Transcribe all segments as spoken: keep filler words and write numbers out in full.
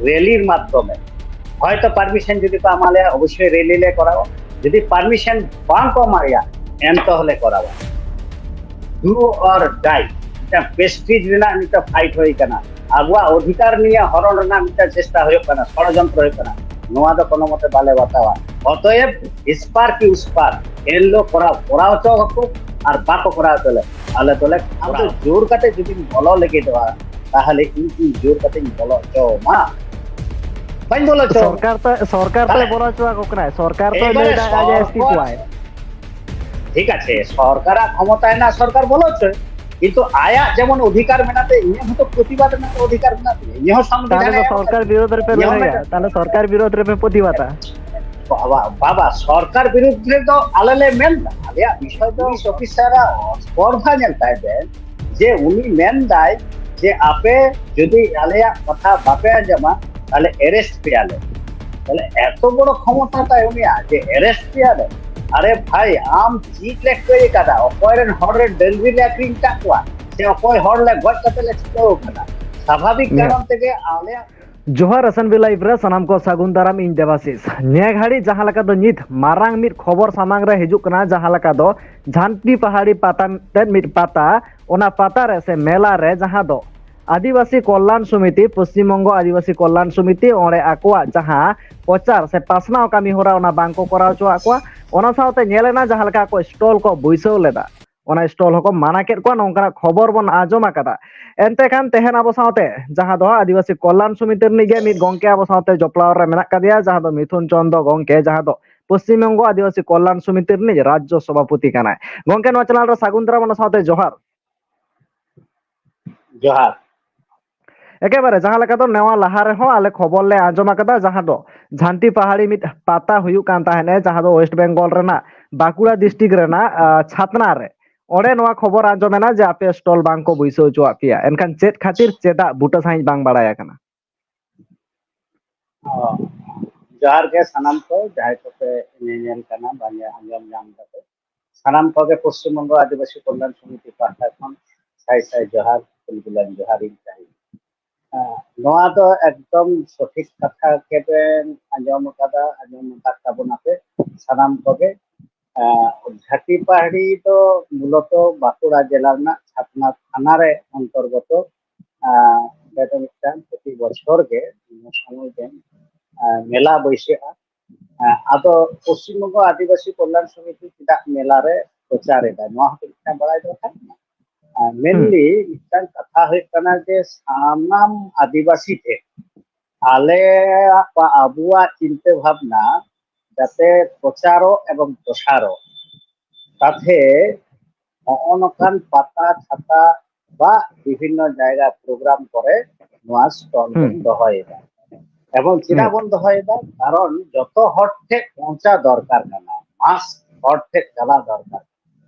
ᱨᱮᱞᱤᱨ ᱢᱟᱫᱽᱫᱷᱚᱢᱮ᱾ ᱦᱚᱭᱛᱚ ᱯᱟᱨᱢᱤᱥᱚᱱ ᱡᱩᱫᱤ ᱠᱚ ᱮᱢᱟ ᱞᱮᱭᱟ, ᱚᱵᱚᱥᱥᱳᱭ ᱨᱮᱞᱤ ᱞᱮ ᱠᱚᱨᱟᱣᱟ᱾ ᱡᱩᱫᱤ ᱯᱟᱨᱢᱤᱥᱚᱱ ᱵᱟᱝ ᱠᱚ ᱮᱢᱟ ᱞᱮᱭᱟ, ᱮᱱᱛᱮ ᱦᱚᱸᱞᱮ ᱠᱚᱨᱟᱣᱟ᱾ Do or die, ᱢᱤᱫᱴᱟᱝ ᱯᱨᱮᱥᱴᱤᱡᱽ ᱨᱮᱱᱟᱜ ᱢᱤᱫᱴᱟᱝ ᱯᱷᱟᱭᱤᱴ ᱦᱩᱭ ᱠᱟᱱᱟ, ᱟᱵᱚᱣᱟᱜ ᱚᱫᱷᱤᱠᱟᱨ ᱱᱤᱭᱮ ᱦᱚᱨᱚᱱ ᱨᱮᱱᱟᱜ ᱢᱤᱫᱴᱟᱝ ᱪᱮᱥᱴᱟ ᱦᱩᱭᱩᱜ ᱠᱟᱱᱟ, ᱥᱚᱲᱚᱡᱚᱱᱛᱨᱚ ᱦᱩᱭᱩᱜ ᱠᱟᱱᱟ, ᱱᱚᱣᱟ ᱫᱚ ᱠᱳᱱᱳ ᱢᱚᱛᱮ ᱵᱟᱞᱮ ᱵᱟᱛᱟᱣᱟ᱾ ᱚᱛᱚᱮᱵ ᱤᱥᱯᱟᱨ ᱠᱤ ᱩᱥᱯᱟᱨ, ᱮᱱ ᱞᱳ ᱠᱚᱨᱟᱣ, ᱠᱚᱨᱟᱣ ᱦᱚᱪᱚ ᱟᱠᱚ ᱟᱨ ᱵᱟᱠᱚ ᱠᱚᱨᱟᱣ ᱦᱚᱪᱚ ᱞᱮ, ᱟᱞᱮ ᱫᱚᱞᱮ, ᱟᱢ ᱫᱚ ᱠᱚᱨᱟᱣ᱾ ᱡᱳᱨ ᱠᱟᱛᱮ ᱡᱩᱫᱤᱢ ᱵᱚᱞᱚ ᱞᱟᱹᱜᱤᱫᱚᱜᱼᱟ, ᱛᱟᱦᱚᱞᱮ ᱤᱧ ᱠᱤ ᱡᱳᱨ ᱠᱟᱛᱮᱧ ᱵᱚᱞᱚ ᱦᱚᱪᱚ ᱟᱢᱟ? ᱵᱟᱹᱧ ᱵᱚᱞᱚ ᱦᱚᱪᱚ ᱟᱢᱟ᱾ ᱥᱚᱨᱠᱟᱨ ᱛᱚ, ᱥᱚᱨᱠᱟᱨ ᱛᱚᱭ ᱛᱟᱦᱚᱞᱮ ᱵᱚᱞᱚ ᱦᱚᱪᱚ ᱟᱠᱚ ᱠᱟᱱᱟᱭ, ᱥᱚᱨᱠᱟᱨ ᱛᱚᱭ ᱮᱵᱟᱨᱮ ᱞᱟᱹᱭ ᱫᱟ ᱟᱡ ᱮ ᱮᱥ ᱴᱤ ᱥᱚᱨᱠᱟᱨ, ᱠᱚᱣᱟᱭ᱾ ᱴᱷᱤᱠ ᱟᱪᱷᱮ, ᱥᱚᱨᱠᱟᱨᱟᱜ ᱠᱷᱚᱢᱚᱛᱟ ᱦᱮᱱᱟᱜ, ᱥᱚᱨᱠᱟᱨ ᱵᱚᱞᱚ ᱦᱚᱪᱚᱭ, ᱠᱤᱱᱛᱩ ᱟᱭᱟᱜ ᱡᱮᱢᱚᱱ ᱚᱫᱷᱤᱠᱟᱨ ᱢᱮᱱᱟᱜ ᱛᱟᱭᱟ, ᱤᱧᱟᱹᱜ ᱦᱚᱸᱛᱚ ᱯᱨᱚᱛᱤᱵᱟᱫ ᱨᱮᱱᱟᱜ ᱚᱫᱷᱤᱠᱟᱨ ᱢᱮᱱᱟᱜ ᱛᱤᱧᱟ, ᱤᱧᱟᱹᱜ ᱦᱚᱸ ᱥᱚᱝᱵᱤᱫᱷᱟᱱ ᱛᱟᱦᱚᱞᱮ ᱫᱚ ᱮ ᱮᱢ ᱥᱚᱨᱠᱟᱨ ᱟᱠᱟᱫᱤᱧᱟ, ᱵᱤᱨᱳᱫᱷ ᱨᱮᱯᱮ ᱤᱧᱟᱹᱜ ᱦᱚᱸ ᱞᱟᱹᱲᱦᱟᱹᱭᱟ, ᱢᱮᱱᱟᱜ᱾ ᱛᱟᱦᱚᱞᱮ ᱥᱚᱨᱠᱟᱨ ᱵᱤᱨᱳᱫᱷ ᱨᱮᱯᱮ ᱯᱨᱚᱛᱤᱵᱟᱫᱟ᱾ ᱵᱟᱵᱟ, ᱵᱟᱵᱟ, ᱥᱚᱨᱠᱟᱨ ᱵᱤᱨᱩᱫᱽ ᱨᱮᱫᱚ ᱟᱞᱮ ᱞᱮ ᱢᱮᱱ ᱮᱫᱟ, ᱟᱞᱮᱭᱟᱜ ᱵᱤᱥᱚᱭ ᱫᱚ ᱯᱩᱞᱤᱥ ᱚᱯᱷᱤᱥᱟᱨᱟᱜ ᱥᱯᱚᱨᱫᱷᱟ ᱧᱮᱞ ᱛᱟᱭ ᱵᱮᱱ, ᱡᱮ ᱩᱱᱤ ᱢᱮᱱ ᱫᱟᱭ ᱡᱮ ᱟᱯᱮ ᱡᱩᱫᱤ ᱟᱞᱮᱭᱟᱜ ᱠᱟᱛᱷᱟ ᱵᱟᱯᱮ ᱟᱸᱡᱚᱢᱟ, ᱛᱟᱦᱞᱮ ᱮᱨᱮᱥᱴ ᱯᱮᱭᱟᱞᱮ᱾ ᱛᱟᱦᱞᱮ ᱮᱛᱚ ᱵᱚᱲᱚ ᱠᱷᱚᱢᱚᱛᱟ ᱛᱟᱭ ᱩᱱᱤᱭᱟᱜ ᱡᱮ ᱮᱨᱮᱥᱴ ᱯᱮᱭᱟᱞᱮ? ᱟᱨᱮ ᱵᱷᱟᱭ, ᱟᱢ ᱪᱮᱫ ᱞᱮ ᱠᱟᱹᱭ ᱠᱟᱫᱟ? ᱚᱠᱚᱭ ᱨᱮᱱ ᱦᱚᱲ ᱨᱮᱱ ᱰᱟᱹᱝᱨᱤ ᱞᱮ ᱟᱠᱷᱨᱤᱧ ᱟᱠᱟᱫ ᱠᱚᱣᱟ? ᱥᱮ ᱚᱠᱚᱭ ᱦᱚᱲ ᱞᱮ ᱜᱚᱡ ᱠᱟᱛᱮ ᱞᱮ ᱪᱷᱩᱴᱟᱹᱣ ᱠᱟᱱᱟ? ᱥᱟᱵᱷᱟᱵᱤᱠ ᱦᱮᱸ᱾ ᱠᱟᱨᱚᱱ ᱛᱮᱜᱮ ᱟᱞᱮᱭᱟᱜ ᱡᱚᱦᱟᱨ ᱮᱥ ᱮᱱ ᱵᱤ ᱞᱟᱭᱤᱵᱷ ᱨᱮ ᱥᱟᱱᱟᱢ ᱠᱚ ᱥᱟᱹᱜᱩᱱ ᱫᱟᱨᱟᱢ, ᱤᱧ ᱫᱮᱵᱟᱥᱤᱥ᱾ ᱱᱤᱭᱟᱹ ᱜᱷᱟᱹᱲᱤᱡ ᱡᱟᱦᱟᱸ ᱞᱮᱠᱟ ᱫᱚ ᱱᱤᱛ ᱢᱟᱨᱟᱝ ᱢᱤᱫ ᱠᱷᱚᱵᱚᱨ ᱥᱟᱢᱟᱝ ᱨᱮ ᱦᱤᱡᱩᱜ ᱠᱟᱱᱟ, ᱡᱟᱦᱟᱸ ᱞᱮᱠᱟ ᱫᱚ ᱡᱷᱟᱱᱴᱤ ᱯᱟᱦᱟᱲᱤ ᱯᱟᱛᱟ ᱢᱤᱫᱴᱮᱱ ᱢᱤᱫ ᱯᱟᱛᱟ, ᱚᱱᱟ ᱯᱟᱛᱟ ᱨᱮ ᱥᱮ ᱢᱮᱞᱟ ᱨᱮ ᱡᱟᱦᱟᱸ ᱫᱚ ᱟᱹᱫᱤᱵᱟᱹᱥᱤ ᱠᱚᱞᱞᱟᱱ ᱥᱚᱢᱤᱛᱤ, ᱯᱚᱥᱪᱤᱢ ᱵᱚᱝᱜᱚ ᱟᱹᱫᱤᱵᱟᱹᱥᱤ ᱠᱚᱞᱞᱟᱱ ᱥᱚᱢᱤᱛᱤ, ᱚᱸᱰᱮ ᱟᱠᱚᱣᱟᱜ ᱡᱟᱦᱟᱸ ᱯᱨᱚᱪᱟᱨ ᱥᱮ ᱯᱟᱥᱱᱟᱣ ᱠᱟᱹᱢᱤ ᱦᱚᱨᱟ, ᱚᱱᱟ ᱵᱟᱝ ᱠᱚ ᱠᱚᱨᱟᱣ ᱦᱚᱪᱚᱣᱟᱜ ᱠᱚᱣᱟ᱾ ᱚᱱᱟ ᱥᱟᱶᱛᱮ ᱧᱮᱞ ᱮᱱᱟ ᱡᱟᱦᱟᱸ ᱞᱮᱠᱟ ᱟᱠᱚ ᱥᱴᱚᱞ ᱠᱚ ᱵᱟᱹᱭᱥᱟᱹᱣ ᱞᱮᱫᱟ, ᱚᱱᱟ ᱥᱴᱚᱞ ᱦᱚᱸᱠᱚ ᱢᱟᱱᱟ ᱠᱮᱫ ᱠᱚᱣᱟ, ᱱᱚᱝᱠᱟᱱᱟᱜ ᱠᱷᱚᱵᱚᱨ ᱵᱚᱱ ᱟᱸᱡᱚᱢ ᱟᱠᱟᱫᱟ᱾ ᱮᱱᱛᱮ ᱠᱷᱟᱱ ᱛᱮᱦᱮᱧ ᱟᱵᱚ ᱥᱟᱶᱛᱮ ᱡᱟᱦᱟᱸ ᱫᱚ ᱟᱹᱫᱤᱵᱟᱹᱥᱤ ᱠᱚᱞᱞᱟᱱ ᱥᱚᱢᱤᱛᱤ ᱨᱤᱱᱤᱡ ᱜᱮ ᱢᱤᱫ ᱜᱚᱝᱠᱮ ᱟᱵᱚ ᱥᱟᱶᱛᱮ ᱡᱚᱯᱲᱟᱣ ᱨᱮ ᱢᱮᱱᱟᱜ ᱠᱟᱫᱮᱭᱟ, ᱡᱟᱦᱟᱸ ᱫᱚ ᱢᱤᱛᱷᱩᱱ ᱪᱚᱸᱫᱽ ᱜᱚᱝᱠᱮ, ᱡᱟᱦᱟᱸ ᱫᱚ ᱯᱚᱥᱪᱤᱢ ᱵᱚᱝᱜᱚ ᱟᱹᱫᱤᱵᱟᱹᱥᱤ ᱠᱚᱞᱞᱟᱱ ᱥᱚᱢᱤᱛᱤ ᱨᱤᱱᱤᱡ ᱨᱟᱡᱽᱡᱚ ᱥᱚᱵᱷᱟᱯᱚᱛᱤ ᱠᱟᱱᱟᱭ᱾ ᱜᱚᱝᱠᱮ, ᱱᱚᱣᱟ ᱪᱮᱱᱮᱞ ᱨᱮ ᱥᱟᱹᱜᱩᱱ ᱫᱟᱨᱟᱢ, ᱚᱱᱟ ᱥᱟᱶᱛᱮ ᱡᱚᱦᱟᱨ᱾ ᱡᱚᱦᱟᱨ᱾ ᱮᱠᱮᱵᱟᱨᱮ ᱡᱟᱦᱟᱸ ᱞᱮᱠᱟ ᱫᱚ ᱱᱚᱣᱟ ᱞᱟᱦᱟ ᱨᱮᱦᱚᱸ ᱟᱞᱮ ᱠᱷᱚᱵᱚᱨ ᱞᱮ ᱟᱸᱡᱚᱢ ᱟᱠᱟᱫᱟ, ᱡᱟᱦᱟᱸ ᱫᱚ ᱡᱷᱟᱱᱴᱤ ᱯᱟᱦᱟᱲᱤ ᱢᱤᱫ ᱯᱟᱛᱟ ᱦᱩᱭᱩᱜ ᱠᱟᱱ ᱛᱟᱦᱮᱸᱱᱟ, ᱡᱟᱦᱟᱸ ᱫᱚ ᱳᱭᱮᱥᱴ ᱵᱮᱝᱜᱚᱞ ᱨᱮᱱᱟᱜ ᱵᱟᱸᱠᱩᱲᱟ ᱰᱤᱥᱴᱨᱤᱠᱴ ᱨᱮᱱᱟᱜ, ᱟᱸ, ᱪᱷᱟᱛᱱᱟ ᱨᱮ᱾ ᱚᱸᱰᱮ ᱱᱚᱣᱟ ᱠᱷᱚᱵᱚᱨ ᱟᱸᱡᱚᱢᱮᱱᱟ ᱡᱮ ᱟᱯᱮ ᱥᱴᱚᱞ ᱵᱟᱝ ᱠᱚ ᱵᱟᱹᱭᱥᱟᱹᱣ ᱦᱚᱪᱚᱣᱟᱜ ᱯᱮᱭᱟ, ᱮᱱᱠᱷᱟᱱ ᱪᱮᱫ ᱠᱷᱟᱹᱛᱤᱨ, ᱪᱮᱫᱟᱜ, ᱵᱩᱴᱟᱹ ᱥᱟᱺᱦᱤᱡ ᱵᱟᱝ ᱵᱟᱲᱟᱭ ᱟᱠᱟᱱᱟ᱾ ᱚ, ᱡᱚᱦᱟᱨ ᱜᱮ ᱥᱟᱱᱟᱢ ᱠᱚ, ᱡᱟᱦᱟᱸᱭ ᱠᱚᱯᱮ ᱧᱮᱧᱮᱞ ᱠᱟᱱᱟ ᱵᱟᱝ ᱟᱸᱡᱚᱢ ᱧᱟᱢ ᱫᱟᱯᱮ, ᱥᱟᱱᱟᱢ ᱠᱚᱜᱮ ᱯᱚᱥᱪᱤᱢ ᱵᱚᱝᱜᱚ ᱟᱹᱫᱤᱵᱟᱹᱥᱤ ᱠᱚᱞᱭᱟᱱ ᱥᱚᱢᱤᱛᱤ ᱯᱟᱦᱴᱟ ᱠᱷᱚᱱ ᱥᱟᱭ ᱥᱟᱭ ᱡᱚᱦᱟᱨ, ᱠᱩᱞ ᱜᱩᱞᱟᱱ ᱡᱚᱦᱟᱨ ᱤᱧ ᱪᱟᱹᱞ᱾ ᱱᱚᱣᱟ ᱫᱚ ᱮᱠᱫᱚᱢ ᱥᱚᱴᱷᱤᱠ ᱠᱟᱛᱷᱟ ᱜᱮᱵᱮᱱ ᱟᱸᱡᱚᱢ ᱟᱠᱟᱫᱟ, ᱟᱸᱡᱚᱢ ᱟᱠᱟᱫ ᱛᱟᱵᱚᱱᱟᱯᱮ ᱥᱟᱱᱟᱢ ᱠᱚᱜᱮ᱾ ᱟᱸ, ᱡᱷᱟᱹᱴᱤ ᱯᱟᱦᱟᱲᱤ ᱫᱚ ᱢᱩᱞᱚᱛᱚ ᱵᱟᱸᱠᱩᱲᱟ ᱡᱮᱞᱟ ᱨᱮᱱᱟᱜ ᱪᱷᱟᱛᱱᱟ ᱛᱷᱟᱱᱟ ᱨᱮ ᱚᱱᱛᱚᱨᱜᱚᱛᱚ᱾ ᱟᱸ, ᱚᱸᱰᱮ ᱫᱚ ᱢᱤᱫᱴᱟᱝ ᱯᱨᱚᱛᱤ ᱵᱚᱪᱷᱚᱨ ᱜᱮ ᱱᱤᱭᱟᱹ ᱥᱚᱢᱚᱭ ᱜᱮ, ᱟᱸ, ᱢᱮᱞᱟ ᱵᱟᱹᱭᱥᱟᱹᱜᱼᱟ᱾ ᱟᱸ, ᱟᱫᱚ ᱯᱚᱥᱪᱤᱢ ᱵᱚᱝᱜᱚ ᱟᱹᱫᱤᱵᱟᱹᱥᱤ ᱠᱚᱞᱭᱟᱱ ᱥᱚᱢᱤᱛᱤ ᱪᱮᱫᱟᱜ ᱢᱮᱞᱟ ᱨᱮ ᱯᱨᱚᱪᱟᱨ ᱮᱫᱟ, ᱱᱚᱣᱟ ᱦᱚᱸᱛᱚ ᱢᱤᱫᱴᱟᱝ ᱵᱟᱲᱟᱭ ᱫᱚᱨᱠᱟᱨ ᱠᱟᱱᱟ᱾ ᱟᱸ, mainly ᱢᱤᱫᱴᱟᱝ ᱠᱟᱛᱷᱟ ᱦᱩᱭᱩᱜ ᱠᱟᱱᱟ ᱡᱮ ᱥᱟᱱᱟᱢ ᱟᱹᱫᱤᱵᱟᱹᱥᱤ ᱴᱷᱮᱱ ᱟᱞᱮᱭᱟᱜ ᱵᱟ ᱟᱵᱚᱣᱟᱜ ᱪᱤᱱᱛᱟᱹ ᱵᱷᱟᱵᱽᱱᱟ ᱡᱟᱛᱮ ᱯᱨᱚᱪᱟᱨᱚᱜ ᱮᱵᱚᱝ ᱯᱨᱚᱥᱟᱨᱚᱜ, ᱛᱟᱛᱮ ᱦᱚᱸᱜᱼᱚ ᱱᱚᱝᱠᱟᱱ ᱯᱟᱛᱟ ᱪᱷᱟᱛᱟ ᱵᱟ ᱵᱤᱵᱷᱤᱱᱱᱚ ᱡᱟᱭᱜᱟ ᱯᱨᱳᱜᱨᱟᱢ ᱠᱚᱨᱮ ᱱᱚᱣᱟ ᱥᱴᱚᱞ ᱵᱚᱱ ᱦᱩᱸ᱾ ᱫᱚᱦᱚᱭᱮᱫᱟ᱾ ᱮᱵᱚᱝ ᱪᱮᱫᱟᱜ ᱦᱩᱸ᱾ ᱵᱚᱱ ᱫᱚᱦᱚᱭᱮᱫᱟ? ᱠᱟᱨᱚᱱ ᱡᱚᱛᱚ ᱦᱚᱲ ᱴᱷᱮᱱ ᱯᱚᱦᱪᱟ ᱫᱚᱨᱠᱟᱨ ᱠᱟᱱᱟ, ᱢᱟᱥ ᱦᱚᱲ ᱴᱷᱮᱱ ᱪᱟᱞᱟᱣ ᱫᱚᱨᱠᱟᱨ᱾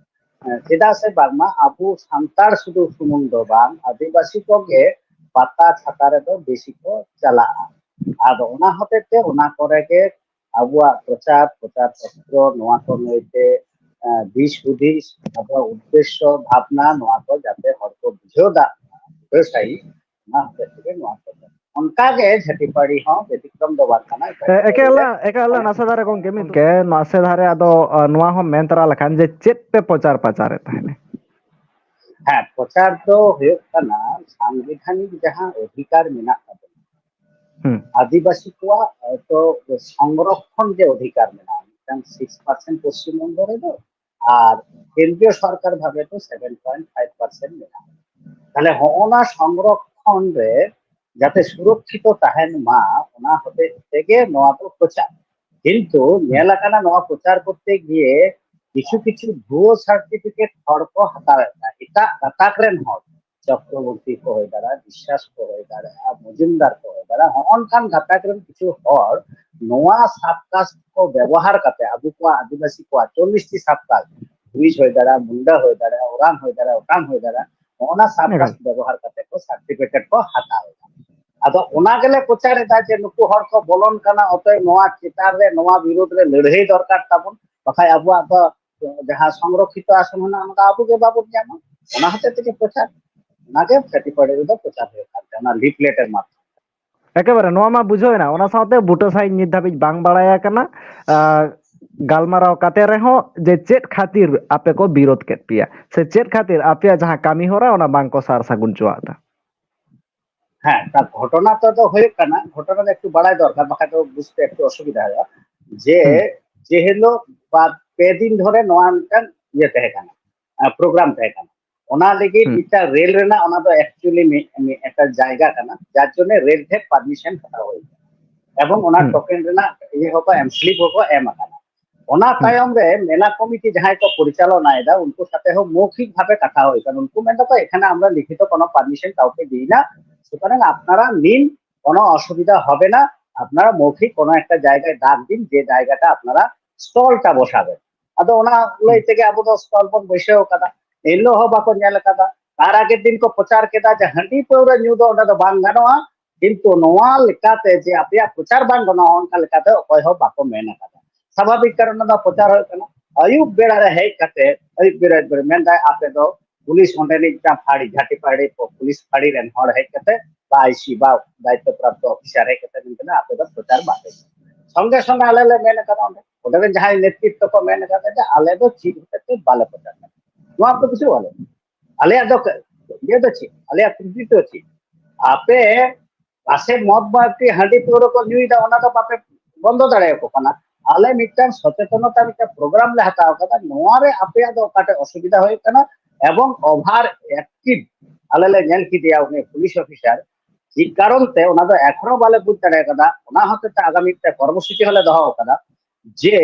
ᱦᱮᱸ, ᱪᱮᱫᱟᱜ ᱥᱮ ᱵᱟᱝᱢᱟ ᱟᱵᱚ ᱥᱟᱱᱛᱟᱲ ᱥᱩᱫᱷᱩ ᱥᱩᱢᱩᱝ ᱫᱚ ᱵᱟᱝ, ᱟᱹᱫᱤᱵᱟᱹᱥᱤ ᱠᱚᱜᱮ ᱯᱟᱛᱟ ᱪᱷᱟᱛᱟ ᱨᱮᱫᱚ ᱵᱮᱥᱤ ᱠᱚ ᱪᱟᱞᱟᱜᱼᱟ᱾ ᱟᱫᱚ ᱚᱱᱟ ᱦᱚᱛᱮᱡ ᱛᱮ ᱚᱱᱟ ᱠᱚᱨᱮ ᱜᱮ ᱟᱵᱚᱣᱟᱜ ᱯᱨᱚᱪᱟᱨ, ᱯᱨᱚᱪᱟᱨ ᱯᱚᱛᱨᱚ, ᱱᱚᱣᱟ ᱠᱚ ᱱᱤᱭᱮᱛᱮ, ᱮᱸ, ᱫᱤᱥ ᱦᱩᱫᱤᱥ, ᱟᱵᱚᱣᱟᱜ ᱩᱫᱽᱫᱮᱥᱥᱚ, ᱵᱷᱟᱵᱽᱱᱟ, ᱱᱚᱣᱟ ᱠᱚ ᱡᱟᱛᱮ ᱦᱚᱲ ᱠᱚ ᱵᱩᱡᱷᱟᱹᱣ ᱫᱟᱲᱮᱭᱟᱜ ᱢᱟ ᱯᱩᱨᱟᱹ ᱥᱟᱺᱦᱤᱡ, ᱚᱱᱟ ᱦᱚᱛᱮᱡ ᱛᱮᱜᱮ ᱱᱚᱣᱟ ᱠᱚ᱾ ᱚᱱᱠᱟ ᱜᱮ ᱡᱷᱟᱹᱴᱤ ᱯᱟᱹᱲᱤ ᱦᱚᱸ ᱵᱮᱛᱤᱠᱨᱚᱢ ᱫᱚ ᱵᱟᱝ ᱠᱟᱱᱟ᱾ ᱮ-, ᱮᱠᱮ ᱟᱞᱮ, ᱮᱠᱮ ᱟᱞᱮ ᱱᱟᱥᱮ ᱫᱷᱟᱨᱮ ᱜᱚᱝᱠᱮ ᱢᱤᱫ ᱜᱮ, ᱱᱟᱥᱮ ᱫᱷᱟᱨᱮ ᱟᱫᱚ, ᱟ, ᱱᱚᱣᱟ ᱦᱚᱸ ᱢᱮᱱ ᱛᱚᱨᱟ ᱞᱮᱠᱷᱟᱱ ᱡᱮ ᱪᱮᱫ ᱯᱮ ᱯᱨᱚᱪᱟᱨ ᱯᱟᱪᱟᱨᱮᱫ ᱛᱟᱦᱮᱸᱱᱟ? ᱦᱮᱸ, ᱯᱨᱚᱪᱟᱨ ᱫᱚ ᱦᱩᱭᱩᱜ ᱠᱟᱱᱟ ᱥᱟᱝᱵᱤᱫᱷᱟᱱᱤᱠ ᱡᱟᱦᱟᱸ ᱚᱫᱷᱤᱠᱟᱨ ᱢᱮᱱᱟᱜ ᱛᱟᱵᱚᱱᱟ, ᱦᱩᱸ᱾ ᱟᱹᱫᱤᱵᱟᱹᱥᱤ ᱠᱚᱣᱟᱜ ᱦᱚᱭᱛᱚ ᱥᱚᱝᱨᱚᱠᱷᱚᱱ ᱡᱮ ᱚᱫᱷᱤᱠᱟᱨ ᱢᱮᱱᱟᱜᱼᱟ, ᱢᱤᱫᱴᱟᱝ six percent ᱯᱚᱥᱪᱤᱢ ᱵᱚᱝᱜᱚ ᱨᱮᱫᱚ, ᱟᱨ ᱠᱮᱱᱫᱨᱤᱭᱚ ᱥᱚᱨᱠᱟᱨ ᱵᱷᱟᱵᱮ ᱫᱚ seven point five percent ᱢᱮᱱᱟᱜᱼᱟ᱾ ᱛᱟᱦᱞᱮ ᱦᱚᱸᱜᱼᱚ ᱱᱟ ᱥᱚᱝᱨᱚᱠᱷᱚᱱ ᱨᱮ ᱡᱟᱛᱮ ᱥᱩᱨᱚᱠᱠᱷᱤᱛᱚ ᱛᱟᱦᱮᱱ ᱢᱟ, ᱚᱱᱟ ᱦᱚᱛᱮᱡ ᱛᱮᱜᱮ ᱱᱚᱣᱟ ᱫᱚ ᱯᱨᱚᱪᱟᱨ᱾ ᱠᱤᱱᱛᱩ ᱧᱮᱞ ᱟᱠᱟᱱᱟ ᱱᱚᱣᱟ ᱯᱨᱚᱪᱟᱨ ᱠᱚᱨᱛᱮ ᱜᱤᱭᱮ ᱠᱤᱪᱷᱩ ᱠᱤᱪᱷᱩ ᱵᱷᱩᱣᱟᱹ certificate ᱦᱚᱲ ᱠᱚ ᱦᱟᱛᱟᱣᱮᱫ ᱛᱟᱦᱮᱸ, ᱮᱴᱟᱜ ᱜᱟᱛᱟᱠ ᱨᱮᱱ ᱦᱚᱲ, ᱪᱚᱠᱨᱚᱵᱚᱨᱛᱤ ᱠᱚ ᱦᱩᱭ ᱫᱟᱲᱮᱭᱟᱜᱼᱟ, ᱵᱤᱥᱥᱟᱥ ᱠᱚ ᱦᱩᱭ ᱫᱟᱲᱮᱭᱟᱜᱼᱟ, ᱢᱚᱡᱩᱢᱫᱟᱨ ᱠᱚ ᱦᱩᱭ ᱫᱟᱲᱮᱭᱟᱜᱼᱟ, ᱦᱚᱸᱜᱼᱚ ᱱᱚᱝᱠᱟᱱ ᱜᱟᱛᱟᱠ ᱨᱮᱱ ᱠᱤᱪᱷᱩ ᱦᱚᱲ ᱱᱚᱣᱟ sub caste ᱠᱚ ᱵᱮᱵᱚᱦᱟᱨ ᱠᱟᱛᱮ ᱟᱵᱚ ᱠᱚᱣᱟᱜ ᱟᱹᱫᱤᱵᱟᱹᱥᱤ ᱠᱚᱣᱟᱜ ᱪᱚᱞᱞᱤᱥ ᱴᱤ sub caste, ᱵᱷᱩᱭᱤᱡ ᱦᱩᱭ ᱫᱟᱲᱮᱭᱟᱜᱼᱟ, ᱢᱩᱱᱰᱟ ᱦᱩᱭ ᱫᱟᱲᱮᱭᱟᱜᱼᱟ, ᱳᱨᱟᱝ ᱦᱩᱭ ᱫᱟᱲᱮᱭᱟᱜᱼᱟ, ᱚᱴᱟᱝ ᱦᱩᱭ ᱫᱟᱲᱮᱭᱟᱜᱼᱟ, ᱦᱚᱸᱜᱼᱚ ᱱᱟ sub caste ᱮᱠᱟᱞ᱾ ᱵᱮᱵᱚᱦᱟᱨ ᱠᱟᱛᱮ ᱠᱚ certificate ᱠᱚ ᱦᱟᱛᱟᱣ ᱮᱫᱟ᱾ ᱟᱫᱚ ᱚᱱᱟ ᱜᱮᱞᱮ ᱯᱨᱚᱪᱟᱨ ᱮᱫᱟ ᱡᱮ ᱱᱩᱠᱩ ᱦᱚᱲ ᱠᱚ ᱵᱚᱞᱚᱱ ᱠᱟᱱᱟ, ᱚᱛᱚᱭᱮᱵ ᱱᱚᱣᱟ ᱪᱮᱛᱟᱱ ᱨᱮ, ᱱᱚᱣᱟ ᱵᱤᱨᱩᱫᱷ ᱨᱮ ᱞᱟᱹᱲᱦᱟᱹᱭ ᱫᱚᱨᱠᱟᱨ ᱛᱟᱵᱚᱱ, ᱵᱟᱠᱷᱟᱡ ᱟᱵᱚᱣᱟᱜ ᱫᱚ ᱡᱟᱦᱟᱸ ᱥᱚᱝᱨᱚᱠᱠᱷᱤᱛᱚ ᱟᱥᱚᱱ ᱦᱮᱱᱟᱜᱼᱟ, ᱚᱱᱟ ᱫᱚ ᱟᱵᱚ ᱜᱮ ᱵᱟᱵᱚᱱ ᱧᱟᱢᱟ᱾ ᱚᱱᱟ ᱦᱚᱛᱮᱡ ᱛᱮᱜᱮ ᱯᱨᱚᱪᱟᱨ᱾ ᱚᱱᱟᱜᱮ ᱪᱟᱹᱴᱤᱯᱟᱹᱲᱤ ᱨᱮᱫᱚ ᱯᱨᱚᱪᱟᱨ ᱦᱩᱭᱩᱜ ᱠᱟᱱ ᱛᱟᱦᱮᱸ, ᱚᱱᱟ ᱞᱤᱯᱞᱮᱴ ᱮᱨ ᱢᱟᱫᱽᱫᱷᱚᱢ᱾ ᱮᱠᱮᱵᱟᱨᱮ ᱱᱚᱣᱟ ᱢᱟ ᱵᱩᱡᱷᱟᱹᱣ ᱮᱱᱟ᱾ ᱚᱱᱟ ᱥᱟᱶᱛᱮ ᱵᱩᱴᱟᱹ ᱥᱟᱺᱦᱤᱡ ᱱᱤᱛ ᱫᱷᱟᱹᱵᱤᱡ ᱵᱟᱝ ᱵᱟᱲᱟᱭ ᱟᱠᱟᱱᱟ, ᱟᱨ ᱜᱟᱞᱢᱟᱨᱟᱣ ᱠᱟᱛᱮ ᱨᱮᱦᱚᱸ ᱡᱮ ᱪᱮᱫ ᱠᱷᱟᱹᱛᱤᱨ ᱟᱯᱮ ᱠᱚ ᱵᱤᱨᱳᱫ ᱠᱮᱫ ᱯᱮᱭᱟ ᱥᱮ ᱪᱮᱫ ᱠᱷᱟᱹᱛᱤᱨ ᱟᱯᱮᱭᱟᱜ ᱡᱟᱦᱟᱸ ᱠᱟᱹᱢᱤ ᱦᱚᱨᱟ ᱚᱱᱟ ᱵᱟᱝ ᱠᱚ ᱥᱟᱨ ᱥᱟᱹᱜᱩᱱ ᱪᱚᱣᱟᱜ ᱮᱫᱟ᱾ ᱦᱮᱸ, ᱛᱟ ᱜᱷᱚᱴᱚᱱᱟ ᱛᱚ ᱫᱚ ᱦᱩᱭᱩᱜ ᱠᱟᱱᱟ, ᱜᱷᱚᱴᱚᱱᱟ ᱫᱚ ᱮᱠᱴᱩ ᱵᱟᱲᱟᱭ ᱫᱚᱨᱠᱟᱨ, ᱵᱟᱠᱷᱟᱡ ᱫᱚ ᱵᱩᱡᱽᱛᱮ ᱮᱠᱴᱩ ᱚᱥᱩᱵᱤᱫᱷᱟ ᱦᱩᱭᱩᱜᱼᱟ᱾ ᱡᱮ ᱦᱩᱸ᱾ ᱡᱮ ᱦᱤᱞᱳᱜ ᱵᱟ ᱯᱮ ᱫᱤᱱ ᱫᱷᱚᱨᱮ ᱱᱚᱣᱟ ᱢᱤᱫᱴᱟᱝ ᱤᱭᱟᱹ ᱛᱟᱦᱮᱸ ᱠᱟᱱᱟ, ᱯᱨᱳᱜᱨᱟᱢ ᱛᱟᱦᱮᱸ ᱠᱟᱱᱟ, ᱚᱱᱟ ᱞᱟᱹᱜᱤᱫ ᱦᱩᱸ᱾ ᱢᱤᱫᱴᱟᱝ ᱨᱮᱞ ᱨᱮᱱᱟᱜ ᱚᱱᱟ ᱫᱚ ᱮᱠᱪᱩᱭᱟᱞᱤ ᱢᱤᱫ ᱢᱤᱫ ᱮᱠᱴᱟ ᱡᱟᱭᱜᱟ ᱠᱟᱱᱟ, ᱡᱟᱨ ᱡᱚᱱᱱᱮ ᱨᱮᱞ ᱴᱷᱮᱱ ᱯᱟᱨᱢᱤᱥᱚᱱ ᱦᱟᱛᱟᱣ ᱦᱩᱭ ᱠᱟᱱᱟ ᱮᱵᱚᱝ ᱚᱱᱟ ᱦᱩᱸ᱾ ᱴᱳᱠᱮᱱ ᱨᱮᱱᱟᱜ ᱤᱭᱟᱹ ᱦᱚᱸᱠᱚ ᱮᱢ, ᱥᱞᱤᱯ ᱦᱚᱸᱠᱚ ᱮᱢ ᱟᱠᱟᱱᱟ᱾ ᱚᱱᱟ ᱦᱩᱸ᱾ ᱛᱟᱭᱚᱢ ᱨᱮ ᱢᱮᱞᱟ ᱠᱚᱢᱤᱴᱤ ᱡᱟᱦᱟᱸᱭ ᱠᱚ ᱯᱚᱨᱤᱪᱟᱞᱚᱱᱟᱭᱮᱫᱟ ᱩᱱᱠᱩ ᱥᱟᱛᱮ ᱦᱚᱸ ᱢᱳᱣᱠᱷᱤᱠ ᱵᱷᱟᱵᱮ ᱠᱟᱛᱷᱟ ᱦᱩᱭ ᱠᱟᱱᱟ, ᱩᱱᱠᱩ ᱢᱮᱱ ᱫᱟᱠᱚ ᱮᱠᱷᱟᱱ ᱟᱢᱨᱟ ᱞᱤᱠᱷᱤᱛᱚ ᱠᱳᱱᱳ ᱯᱟᱨᱢᱤᱥᱚᱱ ᱠᱟᱣᱠᱮ ᱫᱤᱭ ᱱᱟ, সুতরাং আপনারা নিন, কোনো অসুবিধা হবে না, আপনারা মৌখিক কোনো একটা জায়গায় ডাক দিন যে জায়গাটা আপনারা স্টলটা বসাবেন। ᱟᱫᱚ ᱚᱱᱟ ᱞᱟᱹᱭ ᱛᱮᱜᱮ ᱟᱵᱚ ᱫᱚ ᱥᱴᱚᱞ ᱵᱚᱱ ᱵᱟᱹᱭᱥᱟᱹᱣ ᱟᱠᱟᱫᱟ᱾ ᱮᱱᱦᱤᱞᱳᱜ ᱦᱚᱸ ᱵᱟᱠᱚ ᱧᱮᱞ ᱟᱠᱟᱫᱟ, ᱛᱟᱨ ᱟᱜᱮᱨ ᱫᱤᱱ ᱠᱚ ᱯᱨᱚᱪᱟᱨ ᱠᱮᱫᱟ ᱡᱮ ᱦᱟᱺᱰᱤ ᱯᱟᱹᱣᱨᱟᱹ ᱧᱩ ᱫᱚ ᱚᱸᱰᱮ ᱫᱚ ᱵᱟᱝ ᱜᱟᱱᱚᱜᱼᱟ, ᱠᱤᱱᱛᱩ ᱱᱚᱣᱟ ᱞᱮᱠᱟᱛᱮ ᱡᱮ ᱟᱯᱮᱭᱟᱜ ᱯᱨᱚᱪᱟᱨ ᱵᱟᱝ ᱜᱟᱱᱚᱜᱼᱟ ᱚᱱᱠᱟ ᱞᱮᱠᱟᱛᱮ ᱚᱠᱚᱭ ᱦᱚᱸ ᱵᱟᱠᱚ ᱢᱮᱱ ᱟᱠᱟᱫᱟ᱾ ᱥᱟᱵᱷᱟᱵᱤᱠ ᱠᱟᱨᱚᱱ ᱚᱱᱟ ᱯᱨᱚᱪᱟᱨ ᱦᱩᱭᱩᱜ ᱠᱟᱱᱟ᱾ ᱟᱹᱭᱩᱵ ᱵᱮᱲᱟ ᱨᱮ ᱦᱮᱡ ᱠᱟᱛᱮ, ᱟᱹᱭᱩᱵ ᱵᱮᱲᱟ ᱨᱮ ᱢᱮᱱᱫᱟᱭ ᱟᱯᱮ ᱫᱚ ᱯᱩᱞᱤᱥ ᱚᱸᱰᱮᱱᱤᱡ ᱢᱤᱫᱴᱟᱝ ᱯᱷᱟᱹᱲᱤ, ᱡᱷᱟᱴᱤ ᱯᱷᱟᱹᱲᱤ ᱯᱩᱞᱤᱥ ᱯᱷᱟᱹᱲᱤ ᱨᱮᱱ ᱦᱚᱲ ᱦᱮᱡ ᱠᱟᱛᱮ ᱵᱟ ᱟᱭᱥᱤ ᱵᱟ ᱫᱟᱭᱤᱛᱛᱚ ᱯᱨᱟᱯᱛᱚ ᱚᱯᱷᱤᱥᱟᱨ ᱦᱮᱡ ᱠᱟᱛᱮ ᱢᱮᱱ ᱠᱟᱫᱟ ᱟᱯᱮ ᱫᱚ ᱯᱨᱚᱪᱟᱨ ᱵᱟᱯᱮ᱾ ᱥᱚᱸᱜᱮ ᱥᱚᱸᱜᱮ ᱟᱞᱮ ᱞᱮ ᱢᱮᱱ ᱠᱟᱫᱟ ᱚᱸᱰᱮ, ᱚᱸᱰᱮ ᱨᱮᱱ ᱡᱟᱦᱟᱸᱭ ᱱᱮᱛᱨᱤᱛᱛᱚ ᱠᱚ ᱢᱮᱱ ᱠᱟᱫᱟ ᱡᱮ ᱟᱞᱮ ᱫᱚ ᱪᱮᱫ ᱦᱚᱛᱮᱡ ᱛᱮ ᱵᱟᱞᱮ ᱯᱨᱚᱪᱟᱨ ᱠᱟᱫᱟ᱾ ᱱᱚᱣᱟ ᱠᱚ ᱵᱩᱡᱷᱟᱹᱣ ᱟᱞᱮ, ᱟᱞᱮᱭᱟᱜ ᱫᱚ ᱤᱭᱟᱹ ᱫᱚ ᱪᱮᱫ, ᱟᱞᱮᱭᱟᱜ ᱠᱨᱤᱰᱤᱴ ᱫᱚ ᱪᱮᱫ? ᱟᱯᱮ ᱯᱟᱥᱮ ᱢᱚᱫ ᱵᱟᱹᱴᱤ ᱦᱟᱺᱰᱤ ᱯᱟᱹᱣᱨᱟᱹ ᱠᱚ ᱧᱩᱭᱮᱫᱟ, ᱚᱱᱟ ᱫᱚ ᱵᱟᱯᱮ ᱵᱚᱱᱫᱚ ᱫᱟᱲᱮᱭᱟᱠᱚ ᱠᱟᱱᱟ᱾ ᱟᱞᱮ ᱢᱤᱫᱴᱟᱝ ᱥᱚᱪᱮᱛᱚᱱᱚᱛᱟ ᱢᱤᱫᱴᱟᱝ ᱯᱨᱳᱜᱨᱟᱢ ᱞᱮ ᱦᱟᱛᱟᱣ ᱠᱟᱫᱟ, ᱱᱚᱣᱟ ᱨᱮ ᱟᱯᱮᱭᱟᱜ ᱫᱚ ᱚᱠᱟᱴᱟᱜ ᱚᱥᱩᱵᱤᱫᱷᱟ ᱦᱩᱭᱩᱜ ᱠᱟᱱᱟ? ᱮᱵᱚᱝ ᱳᱵᱷᱟᱨ ᱮᱠᱴᱤᱵᱷ ᱟᱞᱮ ᱞᱮ ᱧᱮᱞ ᱠᱮᱫᱮᱭᱟ ᱩᱱᱤ ᱯᱩᱞᱤᱥ ᱚᱯᱷᱤᱥᱟᱨ, ᱪᱮᱫ ᱠᱟᱨᱚᱱ ᱛᱮ ᱚᱱᱟ ᱫᱚ ᱮᱠᱷᱚᱱᱳ ᱵᱟᱞᱮ ᱵᱩᱡᱽ ᱫᱟᱲᱮ ᱠᱟᱫᱟ᱾ ᱚᱱᱟ ᱦᱚᱛᱮ ᱛᱮ ᱟᱜᱟᱢᱤ ᱢᱤᱫᱴᱟᱝ ᱠᱚᱨᱢᱚᱥᱩᱪᱤ ᱦᱚᱸᱞᱮ ᱫᱚᱦᱚ ᱠᱟᱫᱟ ᱡᱮ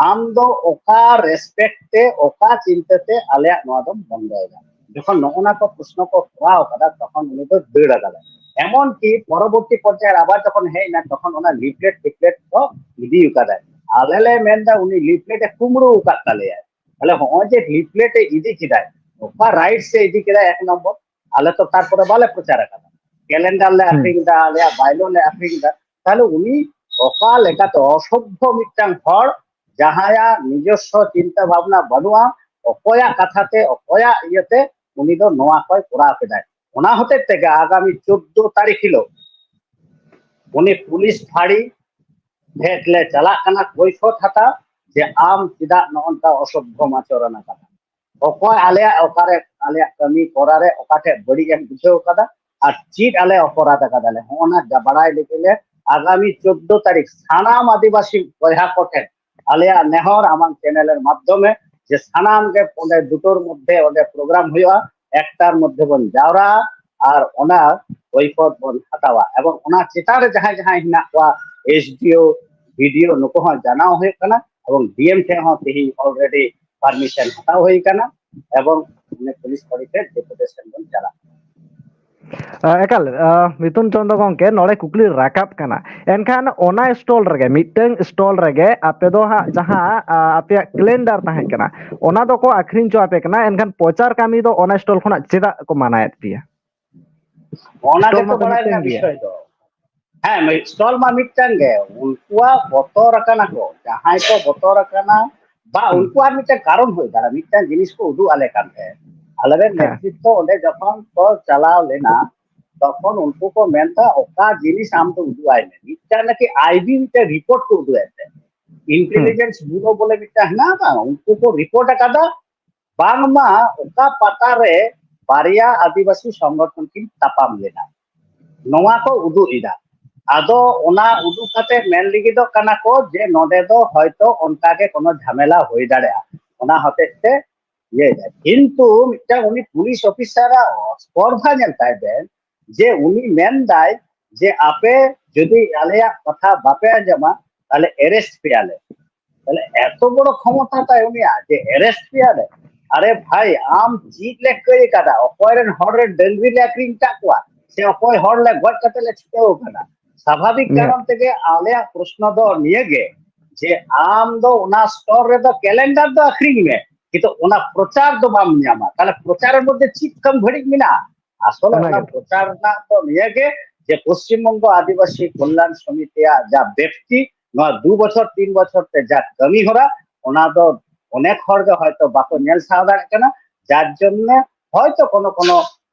ᱟᱢ ᱫᱚ ᱚᱠᱟ ᱨᱮᱥᱯᱮᱠᱴ ᱛᱮ, ᱚᱠᱟ ᱪᱤᱱᱛᱟᱹ ᱛᱮ ᱟᱞᱮᱭᱟᱜ ᱱᱚᱣᱟ ᱫᱚᱢ ᱵᱚᱱᱫᱚᱭᱮᱫᱟ? ᱡᱚᱠᱷᱚᱱ ᱱᱚᱜᱼᱚ ᱱᱟ ᱠᱚ ᱯᱨᱚᱥᱱᱚ ᱠᱚ ᱠᱚᱨᱟᱣ ᱠᱟᱫᱟ, ᱛᱚᱠᱷᱚᱱ ᱩᱱᱤ ᱫᱚ ᱫᱟᱹᱲ ᱟᱠᱟᱫᱟᱭ᱾ ᱮᱢᱚᱱ ᱠᱤ ᱯᱚᱨᱚᱵᱚᱨᱛᱤ ᱯᱚᱨᱡᱟᱭ ᱨᱮ ᱟᱵᱟᱨ ᱡᱚᱠᱷᱚᱱ ᱦᱮᱡ ᱮᱱᱟ, ᱛᱚᱠᱷᱚᱱ ᱚᱱᱟ ᱞᱤᱯᱞᱮᱴ ᱴᱤᱯᱞᱮᱴ ᱠᱚ ᱤᱫᱤ ᱟᱠᱟᱫᱟᱭ᱾ ᱟᱞᱮ ᱞᱮ ᱢᱮᱱᱫᱟ ᱩᱱᱤ ᱞᱤᱯᱞᱮᱴ ᱮ ᱠᱩᱢᱵᱽᱲᱩ ᱟᱠᱟᱫ ᱛᱟᱞᱮᱭᱟᱭ᱾ ᱛᱟᱦᱞᱮ ᱦᱚᱸᱜᱼᱚᱭ ᱡᱮ ᱞᱤᱯᱞᱮᱴ ᱮ ᱤᱫᱤ ᱠᱮᱫᱟᱭ, ᱚᱠᱟ ᱨᱟᱭᱤᱴ ᱥᱮ ᱤᱫᱤ ᱠᱮᱫᱟᱭ? ᱮᱠ ᱱᱚᱢᱵᱚᱨ, ᱟᱞᱮ ᱛᱚ ᱛᱟᱨᱯᱚᱨᱮ ᱵᱟᱞᱮ ᱯᱨᱚᱪᱟᱨ ᱟᱠᱟᱫᱟ᱾ ᱠᱮᱞᱮᱱᱰᱟᱨ ᱞᱮ ᱦᱩᱸ᱾ ᱟᱠᱷᱨᱤᱧ ᱮᱫᱟ, ᱟᱞᱮᱭᱟᱜ ᱵᱟᱭᱞᱚ ᱞᱮ ᱟᱠᱷᱨᱤᱧ ᱮᱫᱟ᱾ ᱛᱟᱦᱞᱮ ᱩᱱᱤ ᱚᱠᱟ ᱞᱮᱠᱟᱛᱮ ᱚᱥᱚᱵᱷᱭᱚ ᱢᱤᱫᱴᱟᱝ ᱦᱚᱲ ᱡᱟᱦᱟᱸᱭᱟᱜ ᱱᱤᱡᱚᱥᱥᱚ ᱪᱤᱱᱛᱟᱹ ᱵᱷᱟᱵᱽᱱᱟ ᱵᱟᱹᱱᱩᱜᱼᱟ, ᱚᱠᱚᱭᱟᱜ ᱠᱟᱛᱷᱟ ᱛᱮ, ᱚᱠᱚᱭᱟᱜ ᱤᱭᱟᱹᱛᱮ ᱩᱱᱤ ᱫᱚ ᱱᱚᱣᱟ ᱠᱚᱭ ᱠᱚᱨᱟᱣ ᱠᱮᱫᱟᱭ᱾ ᱚᱱᱟ ᱦᱚᱛᱮᱡ ᱛᱮᱜᱮ ᱟᱜᱟᱢᱤ ᱪᱳᱫᱽᱫᱳ ᱛᱟᱹᱨᱤᱠᱷ ᱦᱤᱞᱳᱜ ᱩᱱᱤ ᱯᱩᱞᱤᱥ ᱯᱷᱟᱹᱲᱤ ᱴᱷᱮᱱ ᱞᱮ ᱪᱟᱞᱟᱜ ᱠᱟᱱᱟ ᱠᱳᱭᱯᱷᱚᱛ ᱦᱟᱛᱟᱣ, ᱡᱮ ᱟᱢ ᱪᱮᱫᱟᱜ ᱱᱚᱜᱼᱚ ᱱᱚᱝᱠᱟ ᱚᱥᱚᱵᱷᱵᱚᱢ ᱟᱪᱚᱨᱚᱱ ᱟᱠᱟᱫᱟ, ᱚᱠᱚᱭ ᱟᱞᱮᱭᱟᱜ ᱚᱠᱟᱨᱮ, ᱟᱞᱮᱭᱟᱜ ᱠᱟᱹᱢᱤ ᱠᱚᱨᱟ ᱨᱮ ᱚᱠᱟ ᱴᱷᱮᱡ ᱵᱟᱹᱲᱤᱡ ᱮᱢ ᱵᱩᱡᱷᱟᱹᱣ ᱠᱟᱫᱟ ᱟᱨ ᱪᱮᱫ ᱟᱞᱮ ᱚᱯᱚᱨᱟᱫ ᱟᱠᱟᱫᱟᱞᱮ, ᱦᱚᱸᱜᱼᱚ ᱱᱟ ᱵᱟᱲᱟᱭ ᱞᱟᱹᱜᱤᱫ ᱞᱮ ᱟᱜᱟᱢᱤ ᱪᱳᱫᱽᱫᱳ ᱛᱟᱹᱨᱤᱠᱷ ᱥᱟᱱᱟᱢ ᱟᱹᱫᱤᱵᱟᱹᱥᱤ ᱵᱚᱭᱦᱟ ᱠᱚᱴᱷᱮᱱ ᱟᱞᱮᱭᱟᱜ ᱱᱮᱦᱚᱨ ᱟᱢᱟᱝ ᱪᱮᱱᱮᱞ ᱮᱨ ᱢᱟᱫᱽᱫᱷᱚᱢᱮ, ᱡᱮ ᱥᱟᱱᱟᱢ ᱜᱮ ᱚᱸᱰᱮ ᱫᱩᱴᱳᱨ ᱢᱚᱫᱽᱫᱷᱮ ᱚᱸᱰᱮ ᱯᱨᱳᱜᱨᱟᱢ ᱦᱩᱭᱩᱜᱼᱟ, ᱮᱠᱴᱟᱨ ᱢᱚᱫᱽᱫᱷᱮ ᱵᱚᱱ ᱡᱟᱣᱨᱟᱜᱼᱟ ᱟᱨ ᱚᱱᱟ ᱵᱳᱭᱠᱚᱴ ᱵᱚᱱ ᱦᱟᱛᱟᱣᱟ᱾ ᱮᱵᱚᱝ ᱚᱱᱟ ᱪᱮᱛᱟᱱ ᱨᱮ ᱡᱟᱦᱟᱸᱭ ᱡᱟᱦᱟᱸᱭ ᱦᱮᱱᱟᱜ ᱠᱚᱣᱟ, ᱮᱥ ᱰᱤ ᱳ, ᱵᱤ ᱰᱤ ᱳ, ᱱᱩᱠᱩ ᱦᱚᱸ ᱡᱟᱱᱟᱣ ᱦᱩᱭᱩᱜ ᱠᱟᱱᱟ ᱮᱵᱚᱝ ᱰᱤ ᱮᱢ ᱴᱷᱮᱱ ᱦᱚᱸ ᱛᱮᱦᱮᱧ already permission ᱦᱟᱛᱟᱣ ᱦᱩᱭ ᱟᱠᱟᱱᱟ ᱮᱵᱚᱝ ᱩᱱᱤ ᱯᱩᱞᱤᱥ ᱯᱷᱟᱹᱲᱤ ᱴᱷᱮᱱ deputation ᱵᱚᱱ ᱪᱟᱞᱟᱜ ᱠᱟᱱᱟ᱾ ᱮᱠᱟᱞ, ᱢᱤᱛᱩᱱ ᱪᱚᱸᱫᱽ ᱜᱚᱢᱠᱮ, ᱱᱚᱰᱮ ᱠᱩᱠᱞᱤ ᱨᱟᱠᱟᱵ ᱠᱟᱱᱟ, ᱮᱱᱠᱷᱟᱱ ᱚᱱᱟ ᱥᱴᱚᱞ ᱨᱮᱜᱮ, ᱢᱤᱫᱴᱟᱝ ᱥᱴᱚᱞ ᱨᱮᱜᱮ ᱟᱯᱮ ᱫᱚ ᱦᱟᱸᱜ ᱡᱟᱦᱟᱸ ᱟᱯᱮᱭᱟᱜ ᱠᱮᱞᱮᱱᱰᱟᱨ ᱛᱟᱦᱮᱸ ᱠᱟᱱᱟ, ᱚᱱᱟ ᱫᱚᱠᱚ ᱟᱹᱠᱷᱨᱤᱧ ᱦᱚᱪᱚ ᱟᱯᱮ ᱠᱟᱱᱟ, ᱮᱱᱠᱷᱟᱱ ᱯᱨᱚᱪᱟᱨ ᱠᱟᱹᱢᱤ ᱫᱚ ᱚᱱᱟ ᱥᱴᱚᱞ ᱠᱷᱚᱱᱟᱜ ᱪᱮᱫᱟᱜ ᱠᱚ ᱢᱟᱱᱟᱭᱮᱫ ᱯᱮᱭᱟ? ᱚᱱᱟ ᱜᱮᱛᱚ ᱵᱟᱲᱟᱭ ᱨᱮᱱᱟᱜ ᱵᱤᱥᱚᱭ ᱫᱚ᱾ ᱦᱮᱸ, ᱥᱴᱚᱞ ᱢᱟ ᱢᱤᱫᱴᱟᱝ ᱜᱮ, ᱩᱱᱠᱩᱣᱟᱜ ᱵᱚᱛᱚᱨ ᱟᱠᱟᱱᱟ ᱠᱚ, ᱡᱟᱦᱟᱸᱭ ᱠᱚ ᱵᱚᱛᱚᱨ ᱟᱠᱟᱱᱟ, ᱵᱟ ᱩᱱᱠᱩᱣᱟᱜ ᱢᱤᱫᱴᱟᱝ ᱠᱟᱨᱚᱱ ᱦᱩᱭ ᱫᱟᱲᱮᱭᱟᱜᱼᱟ, ᱢᱤᱫᱴᱟᱝ ᱡᱤᱱᱤᱥ ᱠᱚ ᱩᱫᱩᱜ ᱟᱞᱮ ᱠᱟᱱ ᱛᱟᱦᱮᱸᱫ᱾ ᱟᱞᱮᱨᱮᱱ ᱱᱮᱛᱨᱤᱛᱵᱚ ᱚᱸᱰᱮ ᱡᱚᱠᱷᱚᱱ ᱠᱚ ᱪᱟᱞᱟᱣ ᱞᱮᱱᱟ, ᱛᱚᱠᱷᱚᱱ ᱩᱱᱠᱩ ᱠᱚ ᱢᱮᱱᱫᱟ ᱚᱠᱟ ᱡᱤᱱᱤᱥ ᱟᱢ ᱫᱚ ᱩᱫᱩᱜ ᱟᱭ ᱢᱮ, ᱢᱤᱫᱴᱟᱝ ᱱᱟᱠᱤ ᱟᱭ ᱵᱤ ᱢᱤᱫᱴᱟᱝ ᱨᱤᱯᱳᱨᱴ ᱠᱚ ᱩᱫᱩᱜ ᱮᱫ ᱛᱟᱦᱮᱸᱫ, ᱤᱱᱴᱮᱞᱤᱡᱮᱱᱥ ᱵᱩᱨᱳ ᱵᱚᱞᱮ ᱢᱤᱫᱴᱟᱝ ᱦᱮᱱᱟᱜᱼᱟ, ᱩᱱᱠᱩ ᱠᱚ ᱨᱤᱯᱳᱨᱴ ᱟᱠᱟᱫᱟ ᱵᱟᱝᱢᱟ ᱚᱠᱟ ᱯᱟᱛᱟ ᱨᱮ ᱵᱟᱨᱭᱟ ᱟᱹᱫᱤᱵᱟᱹᱥᱤ ᱥᱚᱝᱜᱚᱴᱷᱚᱱ ᱠᱤᱱ ᱛᱟᱯᱟᱢ ᱞᱮᱱᱟ, ᱱᱚᱣᱟ ᱠᱚ ᱩᱫᱩᱜ ᱮᱫᱟ᱾ ᱟᱫᱚ ᱚᱱᱟ ᱩᱫᱩᱜ ᱠᱟᱛᱮ ᱢᱮᱱ ᱞᱟᱹᱜᱤᱫᱚᱜ ᱠᱟᱱᱟ ᱠᱚ ᱡᱮ ᱱᱚᱰᱮ ᱫᱚ ᱦᱚᱭᱛᱚ ᱚᱱᱠᱟ ᱜᱮ ᱠᱳᱱᱳ ᱡᱷᱟᱢᱮᱞᱟ ᱦᱩᱭ ᱫᱟᱲᱮᱭᱟᱜᱼᱟ, ᱚᱱᱟ ᱦᱚᱛᱮᱡ ᱛᱮ ᱤᱭᱟᱹᱭ ᱫᱟ᱾ ᱠᱤᱱᱛᱩ ᱢᱤᱫᱴᱟᱝ ᱩᱱᱤ ᱯᱩᱞᱤᱥ ᱚᱯᱷᱤᱥᱟᱨᱟᱜ ᱥᱯᱚᱨᱫᱷᱟ ᱧᱮᱞ ᱛᱟᱭ ᱵᱮᱱ, ᱡᱮ ᱩᱱᱤ ᱢᱮᱱᱫᱟᱭ ᱡᱮ ᱟᱯᱮ ᱡᱩᱫᱤ ᱟᱞᱮᱭᱟᱜ ᱠᱟᱛᱷᱟ ᱵᱟᱯᱮ ᱟᱸᱡᱚᱢᱟ, ᱛᱟᱦᱞᱮ ᱮᱨᱮᱥᱴ ᱯᱮᱭᱟᱞᱮ᱾ ᱛᱟᱦᱞᱮ ᱮᱛᱚ ᱵᱚᱲᱚ ᱠᱷᱚᱢᱚᱛᱟ ᱛᱟᱭ ᱩᱱᱤᱭᱟᱜ ᱡᱮ ᱮᱨᱮᱥᱴ ᱯᱮᱭᱟᱞᱮ? ᱟᱨᱮ ᱵᱷᱟᱭ, ᱟᱢ ᱪᱮᱫ ᱞᱮ ᱠᱟᱹᱭ ᱠᱟᱫᱟ? ᱚᱠᱚᱭ ᱨᱮᱱ ᱦᱚᱲ ᱨᱮᱱ ᱰᱟᱹᱝᱨᱤ ᱞᱮ ᱟᱠᱷᱨᱤᱧ ᱟᱠᱟᱫ ᱠᱚᱣᱟ ᱥᱮ ᱚᱠᱚᱭ ᱦᱚᱲ ᱞᱮ ᱜᱚᱡ ᱠᱟᱛᱮ ᱞᱮ ᱪᱷᱩᱴᱟᱹᱣ ᱟᱠᱟᱱᱟ? ᱥᱟᱵᱷᱟᱵᱤᱠ ᱠᱟᱨᱚᱱ ᱛᱮᱜᱮ ᱟᱞᱮᱭᱟᱜ ᱯᱨᱚᱥᱱᱚ ᱫᱚ ᱱᱤᱭᱟᱹ ᱜᱮ ᱡᱮ ᱟᱢ ᱫᱚ ᱚᱱᱟ ᱥᱴᱚᱞ ᱨᱮᱫᱚ ᱠᱮᱞᱮᱱᱰᱟᱨ ᱫᱚ ᱟᱠᱷᱨᱤᱧ ᱢᱮ, ᱠᱤᱱᱛᱩ ᱚᱱᱟ ᱯᱨᱚᱪᱟᱨ ᱫᱚ ᱵᱟᱢ ᱧᱟᱢᱟ᱾ ᱛᱟᱦᱞᱮ ᱯᱨᱚᱪᱟᱨ ᱨᱮ ᱢᱚᱫᱽᱫᱷᱮ ᱪᱮᱫ ᱠᱟᱢ ᱵᱷᱟᱹᱲᱤᱡ ᱢᱮᱱᱟᱜᱼᱟ? ᱟᱥᱚᱞᱮ ᱚᱱᱟ ᱯᱨᱚᱪᱟᱨ ᱨᱮᱱᱟᱜ ᱫᱚ ᱱᱤᱭᱟᱹ ᱜᱮ ᱡᱮ ᱯᱚᱥᱪᱤᱢ ᱵᱚᱝᱜᱚ ᱟᱹᱫᱤᱵᱟᱹᱥᱤ ᱠᱚᱞᱭᱟᱱ ᱥᱚᱢᱤᱛᱤᱭᱟᱜ ᱡᱟ ᱵᱮᱯᱛᱤ, ᱱᱚᱣᱟ ᱫᱩ ᱵᱚᱪᱷᱚᱨ ᱛᱤᱱ ᱵᱚᱪᱷᱚᱨ ᱛᱮ ᱡᱟ ᱠᱟᱹᱢᱤ ᱦᱚᱨᱟ, ᱚᱱᱟ ᱫᱚ ᱚᱱᱮᱠ ᱦᱚᱲ ᱜᱮ ᱦᱚᱭᱛᱚ ᱵᱟᱠᱚ ᱧᱮᱞ ᱥᱟᱦᱟᱣ ᱫᱟᱲᱮᱭᱟᱜ ᱠᱟᱱᱟ, ᱡᱟᱨ ᱡᱚᱱᱱᱮ ᱦᱚᱭᱛᱚ ᱠᱳᱱᱳ ᱠᱳᱱᱳ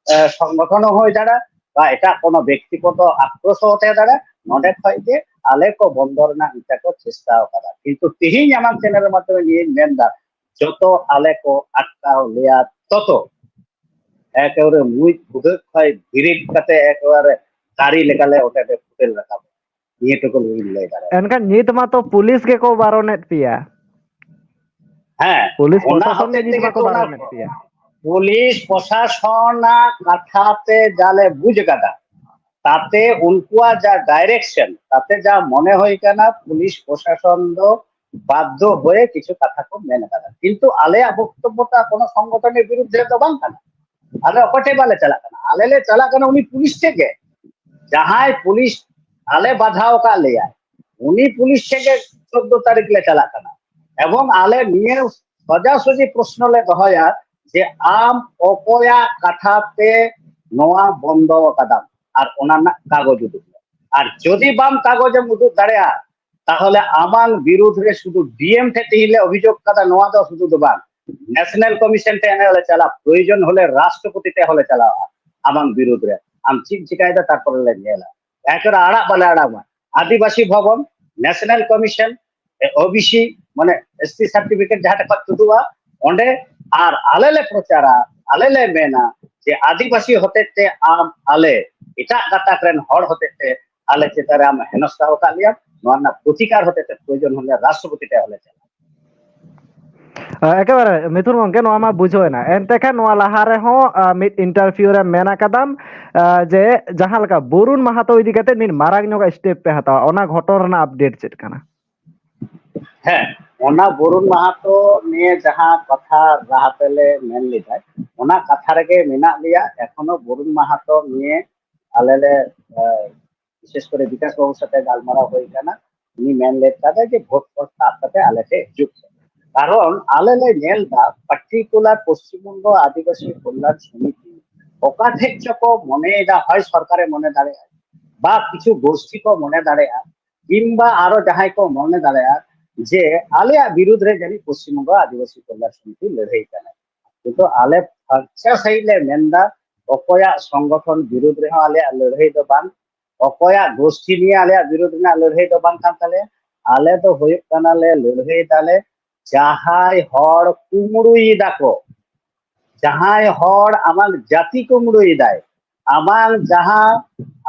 ᱥᱚᱝᱜᱚᱴᱷᱚᱱ ᱦᱚᱸ ᱦᱩᱭ ᱫᱟᱲᱮᱭᱟᱜᱼᱟ, ᱵᱟ ᱮᱴᱟᱜ ᱠᱳᱱᱳ ᱵᱮᱠᱛᱤᱜᱚᱛᱚ ᱟᱠᱨᱳᱥ ᱦᱚᱸ ᱛᱟᱦᱮᱸ ᱫᱟᱲᱮᱭᱟᱜᱼᱟ᱾ ᱱᱚᱰᱮ ᱠᱷᱚᱱ ᱜᱮ ᱟᱞᱮ ᱠᱚ ᱵᱚᱱᱫᱚ ᱨᱮᱱᱟᱜ ᱢᱤᱫᱴᱟᱝ ᱠᱚ ᱪᱮᱥᱴᱟ ᱟᱠᱟᱫᱟ᱾ ᱠᱤᱱᱛᱩ ᱛᱮᱦᱮᱧ ᱟᱢᱟᱜ ᱪᱮᱱᱮᱞ ᱢᱟᱫᱽᱫᱷᱚᱢᱮ ᱱᱤᱭᱟᱹᱧ ᱢᱮᱱᱫᱟ, ᱡᱚᱛᱚ ᱟᱞᱮ ᱠᱚ ᱟᱴᱠᱟᱣ ᱞᱮᱭᱟ ᱛᱚᱛᱚ ᱮᱠᱮᱵᱟᱨᱮ ᱢᱩᱡ ᱵᱷᱩᱜᱟᱹᱜ ᱠᱷᱚᱱ ᱵᱤᱨᱤᱫ ᱠᱟᱛᱮ ᱮᱠᱮᱵᱟᱨᱮ ᱫᱟᱨᱮ ᱞᱮᱠᱟᱞᱮ ᱚᱸᱰᱮ ᱞᱮ ᱯᱷᱩᱴᱮᱞ ᱨᱟᱠᱟᱵᱟ᱾ ᱱᱤᱭᱟᱹ ᱴᱩᱠᱩ ᱞᱤᱧ ᱞᱟᱹᱭ ᱫᱟᱲᱮᱭᱟᱜᱼᱟ᱾ ᱮᱱᱠᱷᱟᱱ ᱱᱤᱛ ᱢᱟᱛᱚ ᱯᱩᱞᱤᱥ ᱜᱮᱠᱚ ᱵᱟᱨᱚᱱᱮᱫ ᱯᱮᱭᱟ᱾ ᱦᱮᱸ, ᱯᱩᱞᱤᱥ ᱚᱱᱟ ᱯᱨᱚᱥᱟᱥᱚᱱ ᱜᱮ ᱦᱚᱛᱮᱡ ᱱᱤᱛ ᱛᱮᱜᱮ ᱢᱟᱠᱚ ᱛᱚ ᱚᱱᱟ ᱵᱟᱨᱚᱱᱮᱫ ᱯᱮᱭᱟ᱾ ᱯᱩᱞᱤᱥ ᱯᱨᱚᱥᱟᱥᱚᱱᱟᱜ ᱠᱟᱛᱷᱟ ᱛᱮ ᱡᱟᱞᱮ ᱵᱩᱡ ᱟᱠᱟᱫᱟ, ᱛᱟᱛᱮ ᱩᱱᱠᱩᱣᱟᱜ ᱡᱟ ᱰᱟᱭᱨᱮᱠᱥᱚᱱ, ᱛᱟᱛᱮ ᱡᱟ ᱢᱚᱱᱮ ᱦᱩᱭ ᱠᱟᱱᱟ, ᱯᱩᱞᱤᱥ ᱯᱨᱚᱥᱟᱥᱚᱱ ᱫᱚ ᱵᱟᱫᱽᱫᱷᱚ ᱦᱚᱭᱮ ᱠᱤᱪᱷᱩ ᱠᱟᱛᱷᱟ ᱠᱚ ᱢᱮᱱ ᱟᱠᱟᱫᱟ, ᱠᱤᱱᱛᱩ ᱟᱞᱮᱭᱟᱜ ᱵᱚᱠᱛᱚᱵᱵᱚ ᱛᱟ ᱠᱳᱱᱳ ᱥᱚᱝᱜᱚᱴᱷᱚᱱᱮᱨ ᱵᱤᱨᱩᱫᱷ ᱨᱮ ᱫᱚ ᱵᱟᱝ ᱠᱟᱱᱟ᱾ ᱟᱞᱮ ᱚᱠᱚᱭ ᱴᱷᱮᱱ ᱵᱟᱞᱮ ᱪᱟᱞᱟᱜ ᱠᱟᱱᱟ, ᱟᱞᱮ ᱞᱮ ᱪᱟᱞᱟᱜ ᱠᱟᱱᱟ ᱩᱱᱤ ᱯᱩᱞᱤᱥ ᱴᱷᱮᱱ ᱜᱮ, ᱡᱟᱦᱟᱸᱭ ᱯᱩᱞᱤᱥ ᱟᱞᱮ ᱵᱟᱫᱷᱟᱣ ᱟᱠᱟᱫ ᱞᱮᱭᱟ, ᱩᱱᱤ ᱯᱩᱞᱤᱥ ᱴᱷᱮᱱ ᱜᱮ ᱪᱳᱫᱽᱫᱳ ᱛᱟᱹᱨᱤᱠᱷ ᱞᱮ ᱪᱟᱞᱟᱜ ᱠᱟᱱᱟ᱾ ᱮᱵᱚᱝ ᱟᱞᱮ ᱱᱤᱭᱟᱹ ᱥᱚᱡᱟᱥᱚᱡᱤ ᱯᱨᱚᱥᱱᱚ ᱞᱮ ᱫᱚᱦᱚᱭᱟ ᱡᱮ ᱟᱢ ᱚᱠᱚᱭᱟᱜ ᱠᱟᱛᱷᱟ ᱛᱮ ᱱᱚᱣᱟ ᱵᱚᱱᱫᱚ ᱟᱠᱟᱫᱟᱢ ᱟᱨ ᱚᱱᱟ ᱨᱮᱱᱟᱜ ᱠᱟᱜᱚᱡᱽ ᱩᱫᱩᱜ ᱢᱮ᱾ ᱟᱨ ᱡᱩᱫᱤ ᱵᱟᱢ ᱠᱟᱜᱚᱡᱽ ᱮᱢ ᱩᱫᱩᱜ ᱫᱟᱲᱮᱭᱟᱜᱼᱟ, ᱛᱟᱦᱚᱞᱮ ᱟᱢᱟᱝ ᱵᱤᱨᱩᱫᱷ ᱨᱮ ᱥᱩᱫᱷᱩ ᱰᱤ ᱮᱢ ᱴᱷᱮᱱ ᱛᱮᱦᱮᱧ ᱞᱮ ᱚᱵᱷᱤᱡᱳᱜᱽ ᱠᱟᱫᱟ, ᱱᱚᱣᱟ ᱫᱚ ᱥᱩᱫᱷᱩ ᱫᱚ ᱵᱟᱝ, ᱱᱮᱥᱱᱟᱞ ᱠᱚᱢᱤᱥᱚᱱ ᱴᱷᱮᱱ ᱞᱮ ᱪᱟᱞᱟᱜᱼᱟ, ᱯᱨᱚᱭᱳᱡᱚᱱ ᱦᱚᱞᱮ ᱨᱟᱥᱴᱨᱚᱯᱚᱛᱤ ᱴᱷᱮᱱ ᱦᱚᱸᱞᱮ ᱪᱟᱞᱟᱜᱼᱟ᱾ ᱟᱢᱟᱝ ᱵᱤᱨᱩᱫᱷ ᱨᱮ ᱟᱢ ᱪᱮᱫ ᱪᱤᱠᱟᱭᱮᱫᱟ, ᱛᱟᱨᱯᱚᱨᱮ ᱞᱮ ᱧᱮᱞᱟ᱾ ᱮᱠᱮᱵᱟᱨᱮ ᱟᱲᱟᱜ ᱵᱟᱞᱮ ᱟᱲᱟᱜᱟ᱾ ᱟᱹᱫᱤᱵᱟᱹᱥᱤ ᱵᱷᱚᱵᱚᱱ, national commission, O B C, ᱢᱟᱱᱮ ᱮᱥ ᱴᱤ ᱥᱟᱨᱴᱤᱯᱷᱤᱠᱮᱴ ᱡᱟᱦᱟᱸ ᱴᱷᱮᱱ ᱠᱷᱚᱱ ᱛᱩᱫᱩᱜᱼᱟ, ᱚᱸᱰᱮ᱾ ᱟᱨ ᱟᱞᱮ ᱞᱮ ᱯᱨᱚᱪᱟᱨᱟ, ᱟᱞᱮ ᱞᱮ ᱢᱮᱱᱟ ᱡᱮ ᱟᱹᱫᱤᱵᱟᱹᱥᱤ ᱦᱚᱛᱮᱡ ᱛᱮ ᱟᱢ ᱟᱞᱮ ᱮᱴᱟᱜ ᱜᱟᱛᱟᱠ ᱨᱮᱱ ᱦᱚᱲ ᱦᱚᱛᱮᱡ ᱛᱮ ᱟᱞᱮ ᱪᱮᱛᱟᱱ ᱨᱮ ᱟᱢ ᱦᱮᱱᱚᱥᱛᱟ ᱟᱠᱟᱫ ᱞᱮᱭᱟ, ᱱᱚᱣᱟ ᱨᱮᱱᱟᱜ ᱯᱨᱚᱛᱤᱠᱟᱨ ᱦᱚᱛᱮᱡ ᱛᱮ ᱯᱨᱚᱭᱳᱡᱚᱱ ᱦᱚᱸᱞᱮ ᱨᱟᱥᱴᱨᱚᱯᱚᱛᱤ ᱴᱷᱮᱱ ᱦᱚᱸᱞᱮ ᱪᱟᱞᱟᱜᱼᱟ᱾ ᱮᱠᱮᱵᱟᱨᱮ ᱢᱤᱛᱷᱩᱱ ᱜᱚᱝᱠᱮ, ᱱᱚᱣᱟ ᱢᱟ ᱵᱩᱡᱷᱟᱹᱣ ᱮᱱᱟ, ᱮᱱᱛᱮ ᱠᱷᱟᱱ ᱱᱚᱣᱟ ᱞᱟᱦᱟ ᱨᱮᱦᱚᱸ ᱢᱤᱫ ᱤᱱᱴᱟᱨᱵᱷᱤᱭᱩ ᱨᱮ ᱢᱮᱱ ᱟᱠᱟᱫᱟᱢ ᱡᱮ ᱡᱟᱦᱟᱸ ᱞᱮᱠᱟ ᱵᱚᱨᱩᱱ ᱢᱟᱦᱟᱛᱚ ᱤᱫᱤ ᱠᱟᱛᱮ ᱢᱤᱫ ᱢᱟᱨᱟᱝ ᱧᱚᱜ ᱥᱴᱮᱯ ᱯᱮ ᱦᱟᱛᱟᱣᱟ, ᱚᱱᱟ ᱜᱷᱚᱴᱚᱱ ᱨᱮᱱᱟᱜ ᱟᱯᱰᱮᱴ ᱪᱮᱫ ᱠᱟᱱᱟ? ᱦᱮᱸ, ᱚᱱᱟ ᱵᱚᱨᱩᱱ ᱢᱟᱦᱟᱛᱚ ᱱᱤᱭᱮ ᱡᱟᱦᱟᱸ ᱠᱟᱛᱷᱟ ᱞᱟᱦᱟ ᱛᱮᱞᱮ ᱢᱮᱱ ᱞᱮᱫᱟ, ᱚᱱᱟ ᱠᱟᱛᱷᱟ ᱨᱮᱜᱮ ᱢᱮᱱᱟᱜ ᱞᱮᱭᱟ᱾ ᱮᱠᱷᱚᱱᱳ ᱵᱚᱨᱩᱱ ᱢᱟᱦᱟᱛᱚ ᱱᱤᱭᱮ ᱟᱞᱮ ᱞᱮ, ᱵᱤᱥᱮᱥ ᱠᱚᱨᱮ ᱵᱤᱠᱟᱥ ᱵᱟᱹᱵᱩ ᱥᱟᱛᱮ ᱜᱟᱞᱢᱟᱨᱟᱣ ᱦᱩᱭ ᱠᱟᱱᱟ, ᱩᱱᱤ ᱢᱮᱱ ᱞᱮᱫ ᱛᱟᱦᱮᱸ ᱡᱮ ᱵᱷᱳᱴ ᱯᱷᱳᱴ ᱛᱟᱵ ᱠᱟᱛᱮ ᱟᱞᱮ ᱴᱷᱮᱱ ᱦᱤᱡᱩᱜ ᱯᱮ᱾ ᱠᱟᱨᱚᱱ ᱟᱞᱮ ᱞᱮ ᱧᱮᱞ ᱮᱫᱟ, ᱯᱟᱨᱴᱤᱠᱩᱞᱟᱨ ᱯᱚᱥᱪᱤᱢ ᱵᱚᱝᱜᱚ ᱟᱹᱫᱤᱵᱟᱹᱥᱤ ᱠᱚᱞᱭᱟᱱ ᱥᱚᱢᱤᱛᱤ ᱚᱠᱟ ᱴᱷᱮᱡ ᱪᱚᱠᱚ ᱢᱚᱱᱮᱭᱮᱫᱟ, ᱦᱚᱭ ᱥᱚᱨᱠᱟᱨᱮ ᱢᱚᱱᱮ ᱫᱟᱲᱮᱭᱟᱜᱼᱟ ᱵᱟ ᱠᱤᱪᱷᱩ ᱜᱳᱥᱴᱤ ᱠᱚ ᱢᱚᱱᱮ ᱫᱟᱲᱮᱭᱟᱜᱼᱟ, ᱠᱤᱝᱵᱟ ᱟᱨᱚ ᱡᱟᱦᱟᱸᱭ ᱠᱚ ᱢᱚᱱᱮ ᱫᱟᱲᱮᱭᱟᱜᱼᱟ ᱡᱮ ᱟᱞᱮᱭᱟᱜ ᱵᱤᱨᱩᱫᱷ ᱨᱮ ᱡᱟᱹᱱᱤᱡ ᱯᱚᱥᱪᱤᱢ ᱵᱚᱝᱜᱚ ᱟᱹᱫᱤᱵᱟᱹᱥᱤ ᱠᱚᱞᱭᱟᱱ ᱥᱚᱢᱤᱛᱤ ᱞᱟᱹᱲᱦᱟᱹᱭ ᱠᱟᱱᱟ᱾ ᱠᱤᱱᱛᱩ ᱟᱞᱮ ᱯᱷᱟᱨᱪᱟ ᱥᱟᱺᱦᱤᱡ ᱞᱮ ᱢᱮᱱᱫᱟ, ᱚᱠᱚᱭᱟᱜ ᱥᱚᱝᱜᱚᱴᱷᱚᱱ ᱵᱤᱨᱩᱫᱽ ᱨᱮᱦᱚᱸ ᱟᱞᱮᱭᱟᱜ ᱞᱟᱹᱲᱦᱟᱹᱭ ᱫᱚ ᱵᱟᱝ, ᱚᱠᱚᱭᱟᱜ ᱜᱳᱥᱴᱤ ᱱᱤᱭᱮ ᱟᱞᱮᱭᱟᱜ ᱵᱤᱨᱩᱫᱽ ᱨᱮᱱᱟᱜ ᱞᱟᱹᱲᱦᱟᱹᱭ ᱫᱚ ᱵᱟᱝ ᱠᱟᱱ ᱛᱟᱞᱮᱭᱟ᱾ ᱟᱞᱮ ᱫᱚ ᱦᱩᱭᱩᱜ ᱠᱟᱱᱟᱞᱮ, ᱞᱟᱹᱲᱦᱟᱹᱭ ᱫᱟᱞᱮ ᱡᱟᱦᱟᱸᱭ ᱦᱚᱲ ᱠᱩᱢᱲᱩᱭ ᱫᱟᱠᱚ, ᱡᱟᱦᱟᱸᱭ ᱦᱚᱲ ᱟᱢᱟᱜ ᱡᱟᱹᱛᱤ ᱠᱩᱢᱲᱩᱭ ᱫᱟᱭ, ᱟᱢᱟᱜ ᱡᱟᱦᱟᱸ,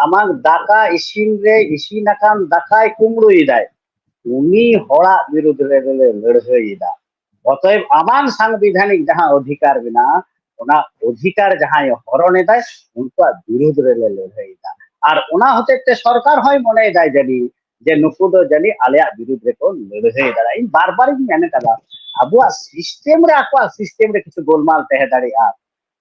ᱟᱢᱟᱜ ᱫᱟᱠᱟ ᱤᱥᱤᱱ ᱨᱮ ᱤᱥᱤᱱ ᱟᱠᱟᱱ ᱫᱟᱠᱟᱭ ᱠᱩᱢᱲᱩᱭ ᱫᱟᱭ, ᱩᱱᱤ ᱦᱚᱲᱟᱜ ᱵᱤᱨᱩᱫᱽ ᱨᱮ ᱞᱮ ᱞᱟᱹᱲᱦᱟᱹᱭ ᱮᱫᱟ᱾ ᱚᱛᱚᱮᱵ ᱟᱢᱟᱜ ᱥᱟᱝᱵᱤᱫᱷᱟᱱᱤᱠ ᱡᱟᱦᱟᱸ ᱚᱫᱷᱤᱠᱟᱨ ᱢᱮᱱᱟᱜᱼᱟ, ᱚᱱᱟ ᱚᱫᱷᱤᱠᱟᱨ ᱡᱟᱦᱟᱸᱭ ᱦᱚᱨᱚᱱ ᱮᱫᱟᱭ, ᱩᱱᱠᱩᱣᱟᱜ ᱵᱤᱨᱩᱫᱽ ᱨᱮᱞᱮ ᱞᱟᱹᱲᱦᱟᱹᱭ ᱮᱫᱟ᱾ ᱟᱨ ᱚᱱᱟ ᱦᱚᱛᱮᱡ ᱛᱮ ᱥᱚᱨᱠᱟᱨ ᱦᱚᱸᱭ ᱢᱚᱱᱮᱭᱮᱫᱟᱭ ᱡᱟᱹᱱᱤᱡ ᱡᱮ ᱱᱩᱠᱩ ᱫᱚ ᱡᱟᱹᱱᱤᱡ ᱟᱞᱮᱭᱟᱜ ᱵᱤᱨᱩᱫᱽ ᱨᱮᱠᱚ ᱞᱟᱹᱲᱦᱟᱹᱭ ᱫᱟᱲᱮᱭᱟᱜᱼᱟ᱾ ᱤᱧ ᱵᱟᱨ ᱵᱟᱨᱤᱧ ᱢᱮᱱ ᱠᱟᱫᱟ, ᱟᱵᱚᱣᱟᱜ ᱥᱤᱥᱴᱮᱢ ᱨᱮ, ᱟᱠᱚᱣᱟᱜ ᱥᱤᱥᱴᱮᱢ ᱨᱮ ᱠᱤᱪᱷᱩ ᱜᱳᱞᱢᱟᱞ ᱛᱟᱦᱮᱸ ᱫᱟᱲᱮᱭᱟᱜᱼᱟ,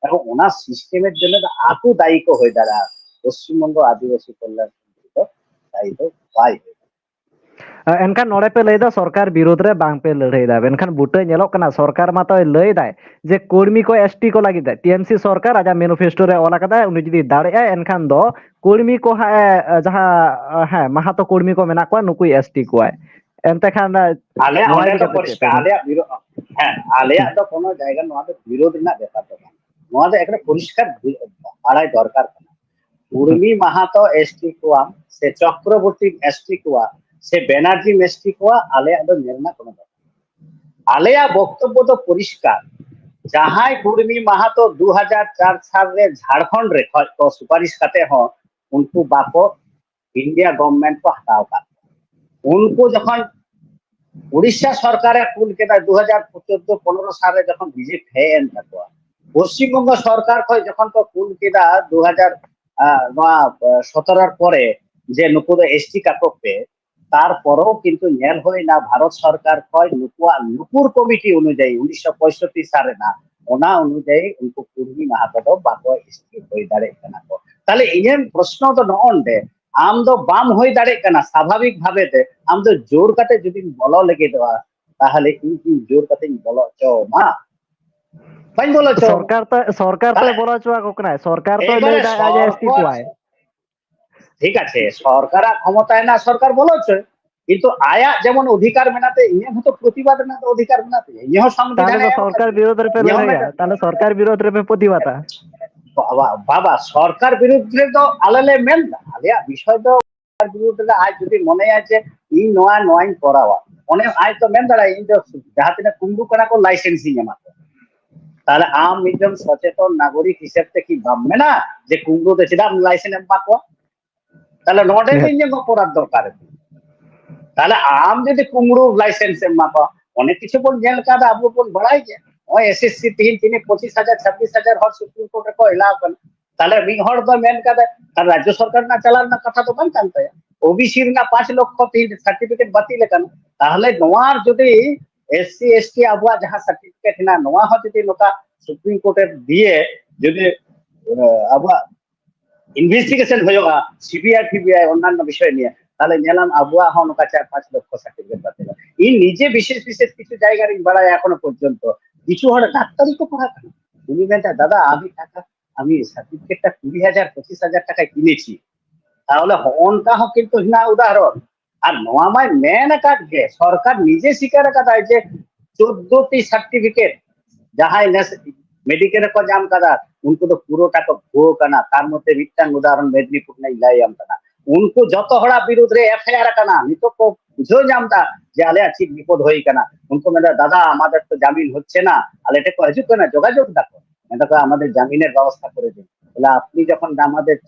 ᱮᱵᱚᱝ ᱚᱱᱟ ᱥᱤᱥᱴᱮᱢᱮᱨ ᱡᱚᱱᱱᱚ ᱫᱚ ᱟᱠᱚ ᱫᱟᱭᱤ ᱠᱚ ᱦᱩᱭ ᱫᱟᱲᱮᱭᱟᱜᱼᱟ᱾ ᱯᱚᱥᱪᱤᱢ ᱵᱚᱝᱜᱚ ᱟᱹᱫᱤᱵᱟᱹᱥᱤ ᱠᱚᱞᱭᱟᱱ ᱥᱚᱢᱤᱛᱤ ᱫᱚ ᱫᱟᱭᱤ ᱫᱚ ᱵᱟᱭ ᱦᱩᱭ ᱫᱟᱲᱮᱭᱟᱜᱼᱟ᱾ ᱮᱱᱠᱷᱟᱱ ᱱᱚᱰᱮ ᱯᱮ ᱞᱟᱹᱭ ᱮᱫᱟ ᱥᱚᱨᱠᱟᱨ ᱵᱤᱨᱩᱫᱽ ᱨᱮ ᱵᱟᱝ ᱯᱮ ᱞᱟᱹᱲᱦᱟᱹᱭ ᱮᱫᱟ, ᱢᱮᱱᱠᱷᱟᱱ ᱵᱩᱴᱟᱹ ᱧᱮᱞᱚᱜ ᱠᱟᱱᱟ ᱥᱚᱨᱠᱟᱨ ᱢᱟᱛᱚᱭ ᱞᱟᱹᱭ ᱮᱫᱟᱭ ᱡᱮ ᱠᱚᱨᱢᱤ ᱠᱚ ᱮᱥ ᱴᱤ ᱠᱚ ᱞᱟᱹᱜᱤᱫ ᱮ᱾ ᱴᱤ ᱮᱢ ᱥᱤ ᱥᱚᱨᱠᱟᱨ ᱟᱡᱟᱜ ᱢᱮᱱᱤᱯᱷᱮᱥᱴᱳ ᱨᱮ ᱚᱞ ᱟᱠᱟᱫᱟᱭ, ᱩᱱᱤ ᱡᱩᱫᱤ ᱫᱟᱲᱮᱜᱼᱟᱭ ᱮᱱᱠᱷᱟᱱ ᱫᱚ ᱠᱚᱨᱢᱤ ᱠᱚ ᱦᱟᱸᱜ ᱮ, ᱡᱟᱦᱟᱸ, ᱦᱮᱸ, ᱢᱟᱦᱟᱛᱚ ᱠᱚᱨᱢᱤ ᱠᱚ ᱢᱮᱱᱟᱜ ᱠᱚᱣᱟ, ᱱᱩᱠᱩᱭ ᱮᱥ ᱴᱤ ᱠᱚᱣᱟᱭ᱾ ᱮᱱᱛᱮ ᱠᱷᱟᱱ ᱟᱞᱮᱭᱟᱜ ᱱᱚᱣᱟ ᱚᱸᱰᱮ ᱤᱫᱤ ᱫᱚ ᱠᱟᱛᱮ ᱪᱮᱫ ᱯᱮ ᱯᱚᱨᱤᱥᱠᱟᱨ, ᱢᱮᱱᱟ? ᱟᱞᱮᱭᱟᱜ ᱵᱤᱨᱳ-, ᱦᱮᱸ, ᱟᱞᱮᱭᱟᱜ ᱫᱚ ᱠᱳᱱᱳ ᱡᱟᱭᱜᱟ, ᱱᱚᱣᱟ ᱫᱚ ᱵᱤᱨᱳᱫᱷ ᱨᱮᱱᱟᱜ ᱵᱮᱯᱟᱨ ᱫᱚ ᱵᱟᱝ᱾ ᱱᱚᱣᱟ ᱫᱚ ᱮᱠᱫᱚᱢ ᱯᱚᱨᱤᱥᱠᱟᱨ ᱵᱟᱲᱟᱭ ᱫᱚᱨᱠᱟᱨ ᱠᱟᱱᱟ᱾ ᱠᱩᱲᱢᱤ ᱢᱟᱦᱟᱛᱚ ᱮᱥ ᱴᱤ ᱠᱚᱣᱟ ᱥᱮ ᱪᱚᱠᱨᱚᱵᱚᱨᱛᱤ ᱮᱥ ᱴᱤ ᱠᱚᱣᱟ ᱥᱮ ᱵᱮᱱᱟᱨᱡᱤ ᱮᱥ ᱴᱤ ᱠᱚᱣᱟ, ᱟᱞᱮᱭᱟᱜ ᱫᱚ ᱧᱮᱞ ᱨᱮᱱᱟᱜ ᱠᱳᱱᱳ ᱫᱚᱨᱠᱟᱨ᱾ ᱟᱞᱮᱭᱟᱜ ᱵᱚᱠᱛᱚᱵᱵᱚ ᱫᱚ ᱯᱚᱨᱤᱥᱠᱟᱨ, ᱡᱟᱦᱟᱸᱭ ᱠᱩᱲᱢᱤ ᱢᱟᱦᱟᱛᱚ ᱫᱩ ᱦᱟᱡᱟᱨ ᱪᱟᱨ ᱥᱟᱞ ᱨᱮ ᱡᱷᱟᱲᱠᱷᱚᱸᱰ ᱨᱮ ᱠᱷᱚᱡ ᱠᱚ ᱥᱩᱯᱟᱨᱤᱥ ᱠᱟᱛᱮ ᱦᱚᱸ ᱩᱱᱠᱩ ᱵᱟᱠᱚ, ᱤᱱᱰᱤᱭᱟ ᱜᱚᱵᱷᱢᱮᱱᱴ ᱠᱚ ᱦᱟᱛᱟᱣ ᱠᱟᱫ ᱠᱚᱣᱟ᱾ ᱩᱱᱠᱩ ᱡᱚᱠᱷᱚᱱ ᱩᱲᱤᱥᱥᱟ ᱥᱚᱨᱠᱟᱨᱮ ᱠᱩᱞ ᱠᱮᱫᱟ ᱫᱩ ᱦᱟᱡᱟᱨ ᱪᱳᱫᱫᱳ ᱯᱚᱱᱨᱚ ᱥᱟᱞ ᱨᱮ, ᱡᱚᱠᱷᱚᱱ ᱨᱤᱡᱮᱠᱴ ᱦᱮᱡ ᱮᱱ ᱛᱟᱠᱚᱣᱟ, ᱯᱚᱥᱪᱤᱢ ᱵᱚᱝᱜᱚ ᱥᱚᱨᱠᱟᱨ ᱠᱷᱚᱱ ᱡᱚᱠᱷᱚᱱ ᱠᱚ ᱠᱩᱞ ᱠᱮᱫᱟ ᱫᱩ ᱦᱟᱡᱟᱨ, ᱟᱸ, ᱱᱚᱣᱟ, ᱟᱸ, ᱥᱚᱛᱨᱚ ᱯᱚᱨᱮ ᱡᱮ ᱱᱩᱠᱩ ᱫᱚ ᱮᱥ ᱴᱤ ᱠᱟᱠᱚ ᱯᱮ, ᱛᱟᱨᱯᱚᱨᱮও ᱠᱤᱱᱛᱩ ᱧᱮᱞ ᱦᱩᱭᱱᱟ ᱵᱷᱟᱨᱚᱛ ᱥᱚᱨᱠᱟᱨ ᱠᱷᱚᱱ ᱱᱩᱠᱩᱣᱟᱜ ᱱᱩᱯᱩᱨ ᱠᱚᱢᱤᱴᱤ ᱚᱱᱩᱡᱟᱭᱤ ᱩᱱᱤᱥᱥᱚ ᱯᱚᱸᱭᱥᱚᱴᱴᱤ ᱥᱟᱞ ᱨᱮᱱᱟᱜ, ᱚᱱᱟ ᱚᱱᱩᱡᱟᱭᱤ ᱩᱱᱠᱩ ᱠᱩᱲᱢᱤ ᱢᱟᱦᱟᱛᱚ ᱫᱚ ᱵᱟᱠᱚ ᱮᱥ ᱴᱤ ᱦᱩᱭ ᱫᱟᱲᱮᱭᱟᱜ ᱠᱟᱱᱟ ᱠᱚ᱾ ᱛᱟᱦᱞᱮ ᱤᱧᱟᱹᱜ ᱯᱨᱚᱥᱱᱚ ᱫᱚ ᱱᱚᱜᱼᱚ ᱱᱚᱰᱮ, ᱟᱢ ᱫᱚ ᱵᱟᱢ ᱦᱩᱭ ᱫᱟᱲᱮᱭᱟᱜ ᱠᱟᱱᱟ, ᱥᱟᱵᱷᱟᱵᱤᱠ ᱵᱷᱟᱵᱮ ᱛᱮ ᱟᱢ ᱫᱚ ᱡᱳᱨ ᱠᱟᱛᱮ ᱡᱩᱫᱤᱢ ᱵᱚᱞᱚ ᱞᱟᱹᱜᱤᱫᱚᱜᱼᱟ, ᱛᱟᱦᱞᱮ ᱤᱧ ᱠᱤ ᱡᱳᱨ ᱠᱟᱛᱮᱧ ᱵᱚᱞᱚ ᱦᱚᱪᱚ ᱟᱢᱟ? ᱵᱟᱹᱧ ᱵᱚᱞᱚ ᱦᱚᱪᱚ ᱟᱢᱟ᱾ ᱥᱚᱨᱠᱟᱨ ᱛᱚ, ᱥᱚᱨᱠᱟᱨ ᱛᱚᱭ ᱛᱟᱦᱞᱮ ᱵᱚᱞᱚ ᱦᱚᱪᱚ ᱟᱠᱚ ᱠᱟᱱᱟᱭ, ᱥᱚᱨᱠᱟᱨ ᱛᱚᱭ ᱮᱵᱟᱨᱮ ᱞᱟᱹᱭ ᱫᱟ ᱟᱡ ᱮ ᱮᱥ ᱴᱤ ᱥᱚᱨᱠᱟᱨ, ᱠᱚᱣᱟᱭ᱾ ᱴᱷᱤᱠ ᱟᱪᱷᱮ, ᱥᱚᱨᱠᱟᱨᱟᱜ ᱠᱷᱚᱢᱚᱛᱟ ᱦᱮᱱᱟᱜ, ᱥᱚᱨᱠᱟᱨ ᱵᱚᱞᱚ ᱦᱚᱪᱚᱭ, ᱠᱤᱱᱛᱩ ᱟᱭᱟᱜ ᱡᱮᱢᱚᱱ ᱚᱫᱷᱤᱠᱟᱨ ᱢᱮᱱᱟᱜ ᱛᱟᱭᱟ, ᱤᱧᱟᱹᱜ ᱦᱚᱸᱛᱚ ᱯᱨᱚᱛᱤᱵᱟᱫ ᱨᱮᱱᱟᱜ ᱫᱚ ᱚᱫᱷᱤᱠᱟᱨ ᱢᱮᱱᱟᱜ ᱛᱟᱭᱟ, ᱤᱧᱟᱹᱜ ᱦᱚᱸ ᱥᱚᱝᱵᱤᱫᱷᱟᱱ ᱛᱟᱦᱚᱞᱮ ᱫᱚ ᱮ ᱮᱢ ᱥᱚᱨᱠᱟᱨ ᱟᱠᱟᱫᱤᱧᱟ᱾ ᱵᱤᱨᱳᱫᱷ ᱨᱮᱯᱮ ᱤᱧᱟᱹᱜ ᱦᱚᱸ ᱞᱟᱹᱲᱦᱟᱹᱭᱟ, ᱢᱮᱱᱟᱜ ᱛᱟᱦᱚᱞᱮ ᱥᱚᱨᱠᱟᱨ ᱵᱤᱨᱳᱫᱷ ᱨᱮᱯᱮ ᱯᱨᱚᱛᱤᱵᱟᱫᱟ᱾ ᱵᱟᱵᱟ, ᱵᱟᱵᱟ, ᱥᱚᱨᱠᱟᱨ ᱵᱤᱨᱩᱫᱽ ᱨᱮᱫᱚ ᱟᱞᱮ ᱞᱮ ᱢᱮᱱ ᱮᱫᱟ, ᱟᱞᱮᱭᱟᱜ ᱵᱤᱥᱚᱭ ᱫᱚ ᱥᱚᱨᱠᱟᱨ ᱵᱤᱨᱩᱫᱽ ᱨᱮ ᱟᱡ ᱡᱩᱫᱤ ᱢᱚᱱᱮᱭᱟ ᱡᱮ ᱤᱧ ᱱᱚᱣᱟ, ᱱᱚᱣᱟᱧ ᱠᱚᱨᱟᱣᱟ, ᱚᱱᱮ ᱟᱡ ᱫᱚ ᱢᱮᱱ ᱫᱟᱲᱮᱭᱟᱜᱼᱟ, ᱤᱧ ᱫᱚ ᱡᱟᱦᱟᱸ ᱛᱤᱱᱟᱹᱜ ᱠᱩᱢᱵᱽᱲᱩ ᱠᱟᱱᱟ ᱠᱚ ᱞᱟᱭᱥᱮᱱᱥ ᱤᱧ ᱮᱢᱟ ᱠᱚᱣᱟ᱾ ᱛᱟᱦᱚᱞᱮ ᱟᱢ ᱢᱤᱫᱴᱮᱱ ᱥᱚᱪᱮᱛᱚᱱ ᱱᱟᱜᱚᱨᱤᱠ ᱦᱤᱥᱟᱹᱵ ᱛᱮ ᱠᱤ ᱵᱟᱢ ᱢᱮᱱᱟ ᱡᱮ ᱠᱩᱢᱵᱽᱲᱩ ᱫᱚ ᱪᱮᱫᱟᱜ ᱮᱢ ᱞᱟᱭᱥᱮᱱᱥ ᱮᱢ ᱮᱢᱟ ᱠᱚᱣᱟ? ᱛᱟᱦᱚᱞᱮ ᱱᱚᱰᱮ ᱫᱚ ᱱᱤᱦᱟᱹᱛ᱾ ᱤᱧᱟᱹᱜ ᱚᱯᱚᱨᱟᱫᱷ ᱫᱚ ᱚᱠᱟᱨᱮ? ᱛᱟᱦᱚᱞᱮ ᱟᱢ ᱡᱩᱫᱤ ᱠᱩᱢᱵᱽᱲᱩ ᱞᱟᱭᱥᱮᱱᱥ ᱮᱢ ᱮᱢᱟ ᱠᱚᱣᱟ, ᱚᱱᱮᱠ ᱠᱤᱪᱷᱩ ᱵᱚᱱ ᱧᱮᱞ ᱠᱟᱫᱟ, ᱟᱵᱚ ᱵᱚᱱ ᱵᱟᱲᱟᱭ ᱜᱮᱭᱟ᱾ ᱱᱚᱜᱼᱚᱭ ᱮᱥ ᱮᱥ ᱥᱤ ᱛᱮᱦᱮᱧ ᱛᱤᱱᱟᱹᱜ ᱯᱚᱸᱪᱤᱥ ᱦᱟᱡᱟᱨ, ᱪᱷᱟᱵᱵᱤᱥ ᱦᱟᱡᱟᱨ ᱦᱚᱲ ᱥᱩᱯᱨᱤᱢ ᱠᱳᱨᱴ ᱨᱮᱠᱚ ᱮᱞᱟᱣ ᱠᱟᱱᱟ᱾ ᱛᱟᱦᱚᱞᱮ ᱢᱤᱫ ᱦᱚᱲ ᱫᱚ ᱢᱮᱱ ᱠᱟᱫᱟ, ᱟᱨ ᱨᱟᱡᱽᱡᱚ ᱥᱚᱨᱠᱟᱨ ᱨᱮᱱᱟᱜ ᱪᱟᱞᱟᱣ ᱨᱮᱱᱟᱜ ᱠᱟᱛᱷᱟ ᱫᱚ ᱵᱟᱝ ᱠᱟᱱ ᱛᱟᱭᱟ᱾ ᱳᱵᱤᱥᱤ ᱨᱮᱱᱟᱜ ᱯᱟᱸᱪ ᱞᱚᱠᱷᱚ ᱛᱮᱦᱮᱧ ᱥᱟᱨᱴᱤᱯᱷᱤᱠᱮᱴ ᱵᱟᱹᱛᱤᱞ ᱟᱠᱟᱱᱟ᱾ ᱛᱟᱦᱚᱞᱮ ᱱᱚᱣᱟ ᱡᱩᱫᱤ ᱮᱥ ᱥᱤ, ᱮᱥ ᱴᱤ ᱟᱵᱚᱣᱟᱜ ᱡᱟᱦᱟᱸ ᱥᱟᱨᱴᱤᱯᱷᱤᱠᱮᱴ ᱦᱮᱱᱟᱜ, ᱱᱚᱣᱟ ᱦᱚᱸ ᱡᱩᱫᱤ ᱱᱚᱝᱠᱟ ᱥᱩᱯᱨᱤᱢ ᱠᱳᱨᱴ ᱮ ᱫᱤᱭᱮ ᱡᱩᱫᱤ, ᱟᱵᱚᱣᱟᱜ ᱤᱱᱵᱷᱮᱥᱴᱤᱜᱮᱥᱚᱱ ᱦᱩᱭᱩᱜᱼᱟ, C B I, T B I, ᱚᱱᱱᱟᱱᱱᱚ ᱵᱤᱥᱚᱭ ᱱᱤᱭᱮ, ᱛᱟᱦᱚᱞᱮ ᱧᱮᱞᱟᱢ ᱟᱵᱚᱣᱟᱜ ᱦᱚᱸ ᱱᱚᱝᱠᱟ ᱪᱟᱨ ᱯᱟᱸᱪ ᱞᱚᱠᱷᱚ ᱥᱟᱨᱴᱤᱯᱷᱤᱠᱮᱴ ᱵᱟᱹᱛᱤᱞᱟ᱾ ᱤᱧ ᱱᱤᱡᱮ ᱵᱤᱥᱮᱥ ᱵᱤᱥᱮᱥ ᱠᱤᱪᱷᱩ ᱡᱟᱭᱜᱟ ᱨᱤᱧ ᱵᱟᱲᱟᱭᱟ, ᱮᱠᱷᱚᱱᱳ ᱯᱚᱨᱡᱚᱱᱛᱚ ᱠᱤᱪᱷᱩ ᱦᱚᱲ ᱰᱟᱠᱛᱟᱨᱤ ᱠᱚ ᱯᱟᱲᱦᱟᱜ ᱠᱟᱱᱟ, ᱩᱱᱤ ᱢᱮᱱᱫᱟ, "ᱫᱟᱫᱟ, ᱟᱢᱤ ᱴᱟᱠᱟ, ᱟᱢᱤ ᱥᱟᱨᱴᱤᱯᱷᱤᱠᱮᱴ ᱴᱟ ᱠᱩᱲᱤ ᱦᱟᱡᱟᱨ, ᱯᱚᱸᱪᱤᱥ ᱦᱟᱡᱟᱨ ᱴᱟᱠᱟᱭ ᱠᱤᱱᱮᱪᱷᱤ।" ᱛᱟᱦᱚᱞᱮ ᱦᱚᱸᱜᱼᱚ ᱱᱚᱝᱠᱟ ᱦᱚᱸ ᱠᱤᱱᱛᱩ ᱦᱮᱱᱟᱜ ᱩᱫᱟᱦᱚᱨᱚᱱ᱾ ᱟᱨ ᱱᱚᱣᱟ ᱢᱟᱭ ᱢᱮᱱ ᱟᱠᱟᱫ ᱜᱮ, ᱥᱚᱨᱠᱟᱨ ᱱᱤᱡᱮ ᱥᱤᱠᱟᱨ ᱟᱠᱟᱫᱟᱭ ᱡᱮ ᱪᱳᱫᱽᱫᱳ ᱴᱤ ᱥᱟᱨᱴᱤᱯᱷᱤᱠᱮᱴ ᱡᱟᱦᱟᱸᱭ ᱱᱮᱥ ᱢᱮᱰᱤᱠᱮᱞ ᱨᱮᱠᱚ ᱧᱟᱢ ᱠᱟᱫᱟ, ᱩᱱᱠᱩ ᱫᱚ ᱯᱩᱨᱟᱹᱴᱟ ᱠᱚ ᱵᱷᱩᱣᱟᱹ ᱠᱟᱱᱟ᱾ ᱛᱟᱨ ᱢᱚᱫᱽᱫᱷᱮ ᱢᱤᱫᱴᱟᱝ ᱩᱫᱟᱦᱚᱨᱚᱱ ᱢᱮᱫᱽᱱᱤᱯᱩᱨ ᱨᱮᱱᱟᱜ ᱤᱧ ᱞᱟᱹᱭ ᱟᱢ ᱠᱟᱱᱟ᱾ ᱩᱱᱠᱩ ᱡᱚᱛᱚ ᱦᱚᱲᱟᱜ ᱵᱤᱨᱩᱫᱽ ᱨᱮ ᱮᱯᱷ ᱟᱭ ᱟᱨ ᱟᱠᱟᱱᱟ, ᱱᱤᱛᱚᱜ ᱠᱚ ᱵᱩᱡᱷᱟᱹᱣ ᱧᱟᱢ ᱮᱫᱟ ᱡᱮ ᱟᱞᱮᱭᱟᱜ ᱪᱮᱫ ᱵᱤᱯᱚᱫ ᱦᱩᱭ ᱟᱠᱟᱱᱟ᱾ ᱩᱱᱠᱩ ᱢᱮᱱᱫᱟ, "ᱫᱟᱫᱟ, ᱟᱢᱟᱫᱮᱨ ᱛᱚ ᱡᱟᱢᱤᱱ ᱦᱚᱪᱪᱷᱮ ᱱᱟ", ᱟᱞᱮ ᱴᱷᱮᱱ ᱠᱚ ᱦᱤᱡᱩᱜ ᱠᱟᱱᱟ, ᱡᱳᱜᱟᱡᱳᱜᱽ ᱫᱟᱠᱚ, ᱢᱮᱱᱫᱟ ᱠᱚ, "ᱟᱢᱟᱫᱮᱨ ᱡᱟᱢᱤᱱᱮᱨ ᱵᱮᱵᱚᱥᱛᱷᱟ ᱠᱚᱨᱮ ᱫᱤᱱ", ᱵᱚᱞᱮ, "ᱟᱯᱱᱤ ᱡᱚᱠᱷᱚᱱ ᱟᱢᱟᱫᱮᱨ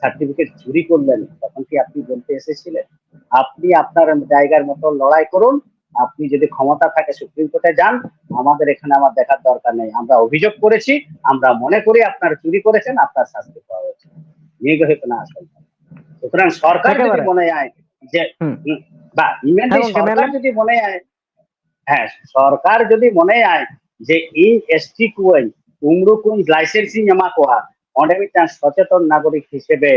সার্টিফিকেট চুরি করলেন, তখন কি আপনি বলতে এসেছিলেন? আপনি আপনার জায়গার মতো লড়াই করুন, আপনি যদি ক্ষমতা থাকে সুপ্রিম কোর্টে যান, আমাদের এখানে আমার দেখার দরকার নেই। আমরা অভিযোগ করেছি, আমরা মনে করি আপনারা চুরি করেছেন, আপনার শাস্তি পাওয়া উচিত।" ᱱᱤᱭᱟᱹ ᱜᱮ ᱦᱩᱭᱩᱜ ᱠᱟᱱᱟ ᱟᱥᱚᱞ ᱠᱟᱛᱷᱟ᱾ সুতরাং সরকার যদি একেবারে। মনে হয় যে, হুম। হুম, বা ইভেন হ্যাঁ, গᱚᱝᱠᱮ, ᱢᱮᱱ ᱥᱚᱨᱠᱟᱨ ᱞᱮᱢ᱾ ᱡᱩᱫᱤ ᱢᱚᱱᱮᱭᱟᱭ, ᱦᱮᱸ, ᱥᱚᱨᱠᱟᱨ ᱡᱩᱫᱤ ᱢᱚᱱᱮᱭᱟᱭ ᱡᱮ ᱤᱧ ᱮᱥ ᱴᱤ ᱠᱚᱣᱟᱹᱧ, ᱠᱩᱢᱵᱽᱲᱩ ᱠᱚᱧ ᱞᱟᱭᱥᱮᱱᱥ ᱤᱧ ᱮᱢᱟ ᱠᱚᱣᱟ, ᱚᱸᱰᱮ ᱢᱤᱫᱴᱟᱝ ᱥᱚᱪᱮᱛᱚᱱ ᱱᱟᱜᱚᱨᱤᱠ ᱦᱤᱥᱮᱵᱮ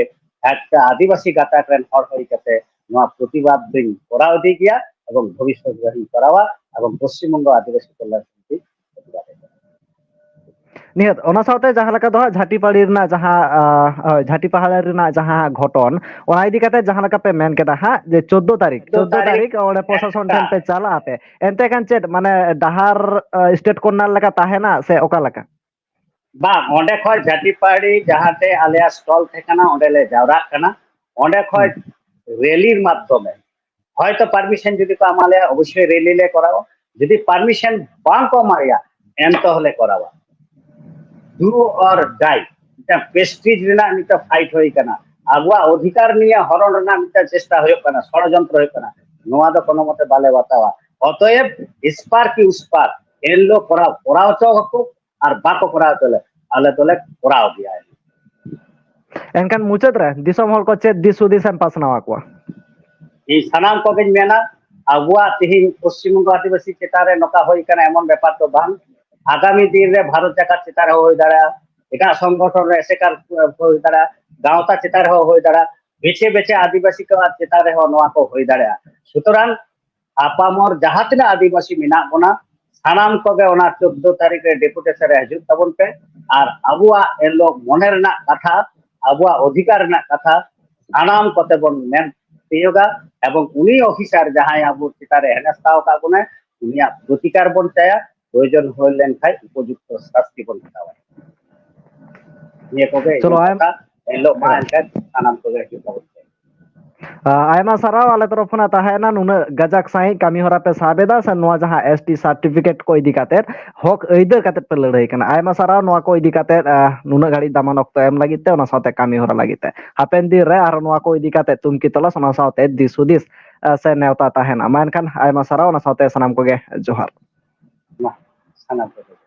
ᱮᱠᱴᱟ ᱟᱹᱫᱤᱵᱟᱹᱥᱤ ᱜᱟᱛᱟᱠ ᱨᱮᱱ ᱦᱚᱲ ᱦᱩᱭ ᱠᱟᱛᱮ ᱱᱚᱣᱟ ᱯᱨᱚᱛᱤᱵᱟᱫ ᱫᱚᱧ ᱠᱚᱨᱟᱣ ᱤᱫᱤ ᱜᱮᱭᱟ ᱮᱵᱚᱝ ᱵᱷᱚᱵᱤᱥᱥᱚᱛ ᱨᱮᱦᱚᱸᱧ ᱠᱚᱨᱟᱣᱟ ᱮᱵᱚᱝ ᱯᱚᱥᱪᱤᱢ ᱵᱚᱝᱜᱚ ᱟᱹᱫᱤᱵᱟᱹᱥᱤ ᱠᱚᱞᱭᱟᱱ ᱥᱚᱢᱤᱛᱤ ᱯᱨᱚᱛᱤᱵᱟᱫ ᱮ ᱠᱚᱨᱟᱣᱟ᱾ ᱱᱤᱦᱟᱹᱛ, ᱚᱱᱟ ᱥᱟᱶᱛᱮ ᱡᱟᱦᱟᱸ ᱞᱮᱠᱟ ᱫᱚ ᱦᱟᱸᱜ ᱡᱷᱟᱴᱤ ᱯᱟᱲᱤ ᱨᱮᱱᱟᱜ ᱡᱟᱦᱟᱸ, ᱟᱸ, ᱦᱳᱭ, ᱡᱷᱟᱴᱤ ᱯᱟᱦᱟᱲᱤ ᱨᱮᱱᱟᱜ ᱡᱟᱦᱟᱸ ᱜᱷᱚᱴᱚᱱ, ᱚᱱᱟ ᱤᱫᱤ ᱠᱟᱛᱮ ᱡᱟᱦᱟᱸ ᱞᱮᱠᱟ ᱯᱮ ᱢᱮᱱ ᱠᱮᱫᱟ ᱦᱟᱸᱜ ᱡᱮ ᱪᱳᱫᱽᱫᱳ ᱛᱟᱹᱨᱤᱠᱷ, ᱪᱳᱫᱽᱫᱳ ᱪᱳᱫᱽᱫᱳ ᱛᱟᱹᱨᱤᱠᱷ ᱛᱟᱹᱨᱤᱠᱷ ᱚᱸᱰᱮ ᱯᱨᱚᱥᱟᱥᱚᱱ ᱴᱷᱮᱱ ᱯᱮ ᱪᱟᱞᱟᱜ ᱟᱯᱮ, ᱮᱱᱛᱮ ᱠᱷᱟᱱ ᱪᱮᱫ ᱢᱟᱱᱮ ᱰᱟᱦᱟᱨ, ᱟᱸ, state corner ᱞᱮᱠᱟ ᱛᱟᱦᱮᱱᱟ ᱥᱮ ᱚᱠᱟ ᱞᱮᱠᱟ? ᱵᱟᱝ, ᱚᱸᱰᱮ ᱠᱷᱚᱱ ᱡᱷᱟᱴᱤ ᱯᱟᱦᱟᱲᱤ ᱡᱟᱦᱟᱸ ᱴᱷᱮᱱ ᱟᱞᱮᱭᱟᱜ stall ᱛᱟᱦᱮᱸ ᱠᱟᱱᱟ, ᱚᱸᱰᱮ ᱞᱮ ᱡᱟᱣᱨᱟᱜ ᱠᱟᱱᱟ᱾ ᱚᱸᱰᱮ ᱠᱷᱚᱱ ᱨᱮᱞᱤᱨ ᱢᱟᱫᱽᱫᱷᱚᱢᱮ ᱦᱚᱭᱛᱚ permission ᱡᱩᱫᱤ ᱠᱚ ᱮᱢᱟ ᱞᱮᱭᱟ, ᱚᱵᱚᱥᱥᱳᱭ ᱨᱮᱞᱤ ᱞᱮ ᱠᱚᱨᱟᱣᱟ᱾ ᱡᱩᱫᱤ permission ᱵᱟᱝ ᱠᱚ ᱮᱢᱟ ᱞᱮᱭᱟ, ᱮᱱᱛᱮ ᱦᱚᱸᱞᱮ ᱠᱚᱨᱟᱣᱟ᱾ Do or die, ᱢᱤᱫᱴᱟᱝ prestige ᱨᱮᱱᱟᱜ ᱢᱤᱫᱴᱟᱝ fight ᱦᱩᱭ ᱠᱟᱱᱟ᱾ ᱟᱵᱚᱣᱟᱜ ᱚᱫᱷᱤᱠᱟᱨ ᱱᱤᱭᱮ ᱦᱚᱨᱚᱱ ᱨᱮᱱᱟᱜ ᱢᱤᱫᱴᱟᱝ ᱪᱮᱥᱴᱟ ᱦᱩᱭᱩᱜ ᱠᱟᱱᱟ, ᱥᱚᱲᱚᱡᱚᱱᱛᱨᱚ ᱦᱩᱭᱩᱜ ᱠᱟᱱᱟ᱾ ᱱᱚᱣᱟ ᱫᱚ ᱠᱳᱱᱳ ᱢᱚᱛᱮ ᱵᱟᱞᱮ ᱵᱟᱛᱟᱣᱟ᱾ ᱚᱛᱚᱮᱵ, ᱤᱥᱯᱟᱨ ᱠᱤ ᱩᱥᱯᱟᱨ, ᱮᱱᱦᱤᱞᱳᱜ ᱠᱚᱨᱟᱣ, ᱠᱚᱨᱟᱣ ᱦᱚᱪᱚ ᱟᱠᱚ, ᱟᱨ ᱵᱟᱠᱚ ᱠᱚᱨᱟᱣ ᱦᱚᱪᱚ ᱞᱮ, ᱟᱞᱮ ᱫᱚᱞᱮ ᱠᱚᱨᱟᱣ ᱜᱮᱭᱟ᱾ ᱮᱱᱠᱷᱟᱱ ᱢᱩᱪᱟᱹᱫ ᱨᱮ ᱫᱤᱥᱚᱢ ᱦᱚᱲ ᱠᱚ ᱪᱮᱫ ᱫᱤᱥ ᱦᱩᱫᱤᱥ ᱮᱢ ᱯᱟᱥᱱᱟᱣ ᱟᱠᱚᱣᱟ? ᱤᱧ ᱥᱟᱱᱟᱢ ᱠᱚᱜᱮᱧ ᱢᱮᱱᱟ, ᱟᱵᱚᱣᱟᱜ ᱛᱤᱦᱤᱧ ᱯᱚᱥᱪᱤᱢ ᱵᱚᱝᱜᱚ ᱟᱹᱫᱤᱵᱟᱹᱥᱤ ᱪᱮᱛᱟᱱ ᱨᱮ ᱱᱚᱝᱠᱟ ᱦᱩᱭ ᱠᱟᱱᱟ, ᱮᱢᱚᱱ ᱵᱮᱯᱟᱨ ᱫᱚ ᱵᱟᱝ᱾ ᱟᱜᱟᱢᱤ ᱫᱤᱱ ᱨᱮ ᱵᱷᱟᱨᱚᱛ ᱡᱟᱠᱟᱛ ᱪᱮᱛᱟᱱ ᱨᱮᱦᱚᱸ ᱦᱩᱭ ᱫᱟᱲᱮᱭᱟᱜᱼᱟ, ᱮᱴᱟᱜ ᱥᱚᱝᱜᱚᱴᱷᱚᱱ ᱨᱮ ᱮᱥᱮᱠᱟ ᱦᱩᱭ ᱫᱟᱲᱮᱭᱟᱜᱼᱟ, ᱜᱟᱶᱛᱟ ᱪᱮᱛᱟᱱ ᱨᱮᱦᱚᱸ ᱦᱩᱭ ᱫᱟᱲᱮᱭᱟᱜᱼᱟ, ᱵᱮᱪᱷᱮ ᱵᱮᱪᱷᱮ ᱟᱹᱫᱤᱵᱟᱹᱥᱤ ᱠᱚ ᱪᱮᱛᱟᱱ ᱨᱮᱦᱚᱸ ᱱᱚᱣᱟ ᱠᱚ ᱦᱩᱭ ᱫᱟᱲᱮᱭᱟᱜᱼᱟ᱾ ᱥᱩᱛᱚᱨᱟᱝ ᱟᱯᱟᱢᱚᱨ ᱡᱟᱦᱟᱸ ᱛᱤᱱᱟᱹᱜ ᱟᱹᱫᱤᱵᱟᱹᱥᱤ ᱢᱮᱱᱟᱜ ᱵᱚᱱᱟ, ᱥᱟᱱᱟᱢ ᱠᱚᱜᱮ ᱚᱱᱟ ᱪᱳᱫᱽᱫᱳ ᱛᱟᱹᱨᱤᱠᱷ ᱨᱮ ᱰᱮᱯᱩᱴᱮᱥᱚᱱ ᱨᱮ ᱦᱤᱡᱩᱜ ᱛᱟᱵᱚᱱ ᱯᱮ᱾ ᱟᱨ ᱟᱵᱚᱣᱟᱜ ᱮᱱᱦᱤᱞᱳᱜ ᱢᱚᱱᱮ ᱨᱮᱱᱟᱜ ᱠᱟᱛᱷᱟ, ᱟᱵᱚᱣᱟᱜ ᱚᱫᱷᱤᱠᱟᱨ ᱨᱮᱱᱟᱜ ᱠᱟᱛᱷᱟ ᱥᱟᱱᱟᱢ ᱠᱚᱛᱮ ᱵᱚᱱ ᱢᱮᱱ ᱛᱤᱭᱳᱜᱟ᱾ ᱮᱵᱚᱝ ᱩᱱᱤ ᱚᱯᱷᱤᱥᱟᱨ ᱡᱟᱦᱟᱸᱭ ᱟᱵᱚ ᱪᱮᱛᱟᱱ ᱨᱮ ᱦᱮᱱᱟᱥᱛᱟ ᱟᱠᱟᱫ ᱵᱚᱱᱟᱭ, ᱩᱱᱤᱭᱟᱜ ᱯᱨᱚᱛᱤᱠᱟᱨ ᱵᱚᱱ ᱪᱟᱭᱟ᱾ ᱯᱨᱚᱭᱳᱡᱚᱱ ᱦᱩᱭ ᱞᱮᱱᱠᱷᱟᱱ ᱩᱯᱚᱡᱩᱠᱛᱚ ᱥᱟᱥᱛᱤ ᱵᱚᱱ ᱦᱟᱛᱟᱣᱟ᱾ ᱱᱤᱭᱟᱹ ᱠᱚᱜᱮ ᱪᱚᱞᱚ, ᱤᱧᱟᱹᱜ ᱟᱭᱢ- ᱠᱟᱛᱷᱟ᱾ ᱮᱱᱦᱤᱞᱳᱜ ᱢᱟ ᱮᱱᱠᱷᱟᱱ ᱥᱟᱱᱟᱢ ᱠᱚᱜᱮ ᱦᱤᱡᱩᱜ ᱛᱟᱵᱚᱱ ᱯᱮ᱾ ᱟ, ᱟᱭᱢᱟ ᱥᱟᱨᱦᱟᱣ ᱟᱞᱮ ᱛᱚᱨᱚᱯ ᱠᱷᱚᱱᱟᱜ ᱛᱟᱦᱮᱸᱭᱮᱱᱟ, ᱱᱩᱱᱟᱹᱜ ᱜᱟᱡᱟᱠ ᱥᱟᱺᱦᱤᱡ ᱠᱟᱹᱢᱤ ᱦᱚᱨᱟ ᱯᱮ ᱥᱟᱵ ᱮᱫᱟ, ᱥᱮ ᱱᱚᱣᱟ ᱡᱟᱦᱟᱸ S T certificate ᱠᱚ ᱤᱫᱤ ᱠᱟᱛᱮᱫ ᱦᱚᱠ ᱟᱹᱭᱫᱟᱹᱨ ᱠᱟᱛᱮᱫ ᱯᱮ ᱞᱟᱹᱲᱦᱟᱹᱭ ᱠᱟᱱᱟ᱾ ᱟᱭᱢᱟ ᱥᱟᱨᱦᱟᱣ ᱱᱚᱣᱟ ᱠᱚ ᱤᱫᱤ ᱠᱟᱛᱮᱫ, ᱟ, ᱱᱩᱱᱟᱹᱜ ᱜᱷᱟᱹᱲᱤᱡ ᱫᱟᱢᱟᱱ ᱚᱠᱛᱚ ᱮᱢ ᱞᱟᱹᱜᱤᱫ ᱛᱮ, ᱚᱱᱟ ᱥᱟᱶᱛᱮ ᱠᱟᱹᱢᱤ ᱦᱚᱨᱟ ᱞᱟᱹᱜᱤᱫ ᱛᱮ᱾ ᱦᱟᱯᱮᱱ ᱫᱤᱱ ᱨᱮ ᱟᱨᱦᱚᱸ ᱱᱚᱣᱟ ᱠᱚ ᱤᱫᱤ ᱠᱟᱛᱮᱫ ᱛᱩᱝᱠᱤ ᱛᱚᱞᱟᱥ, ᱚᱱᱟ ᱥᱟᱶᱛᱮ ᱫᱤᱥ ᱦᱩᱫᱤᱥ, ᱟ, ᱥᱮ ᱱᱮᱣᱛᱟ ᱛᱟᱦᱮᱱᱟ᱾ ᱢᱟ ᱮᱱᱠᱷᱟᱱ ᱟᱭᱢᱟ ᱥᱟᱨᱦᱟᱣ, ᱚᱱᱟ ᱥᱟᱶᱛᱮ ᱥᱟᱱᱟᱢ ᱠᱚᱜᱮ ᱡᱚᱦᱟᱨ᱾ ᱢᱟ, ᱥᱟᱱᱟᱢ ᱠᱚᱜᱮ᱾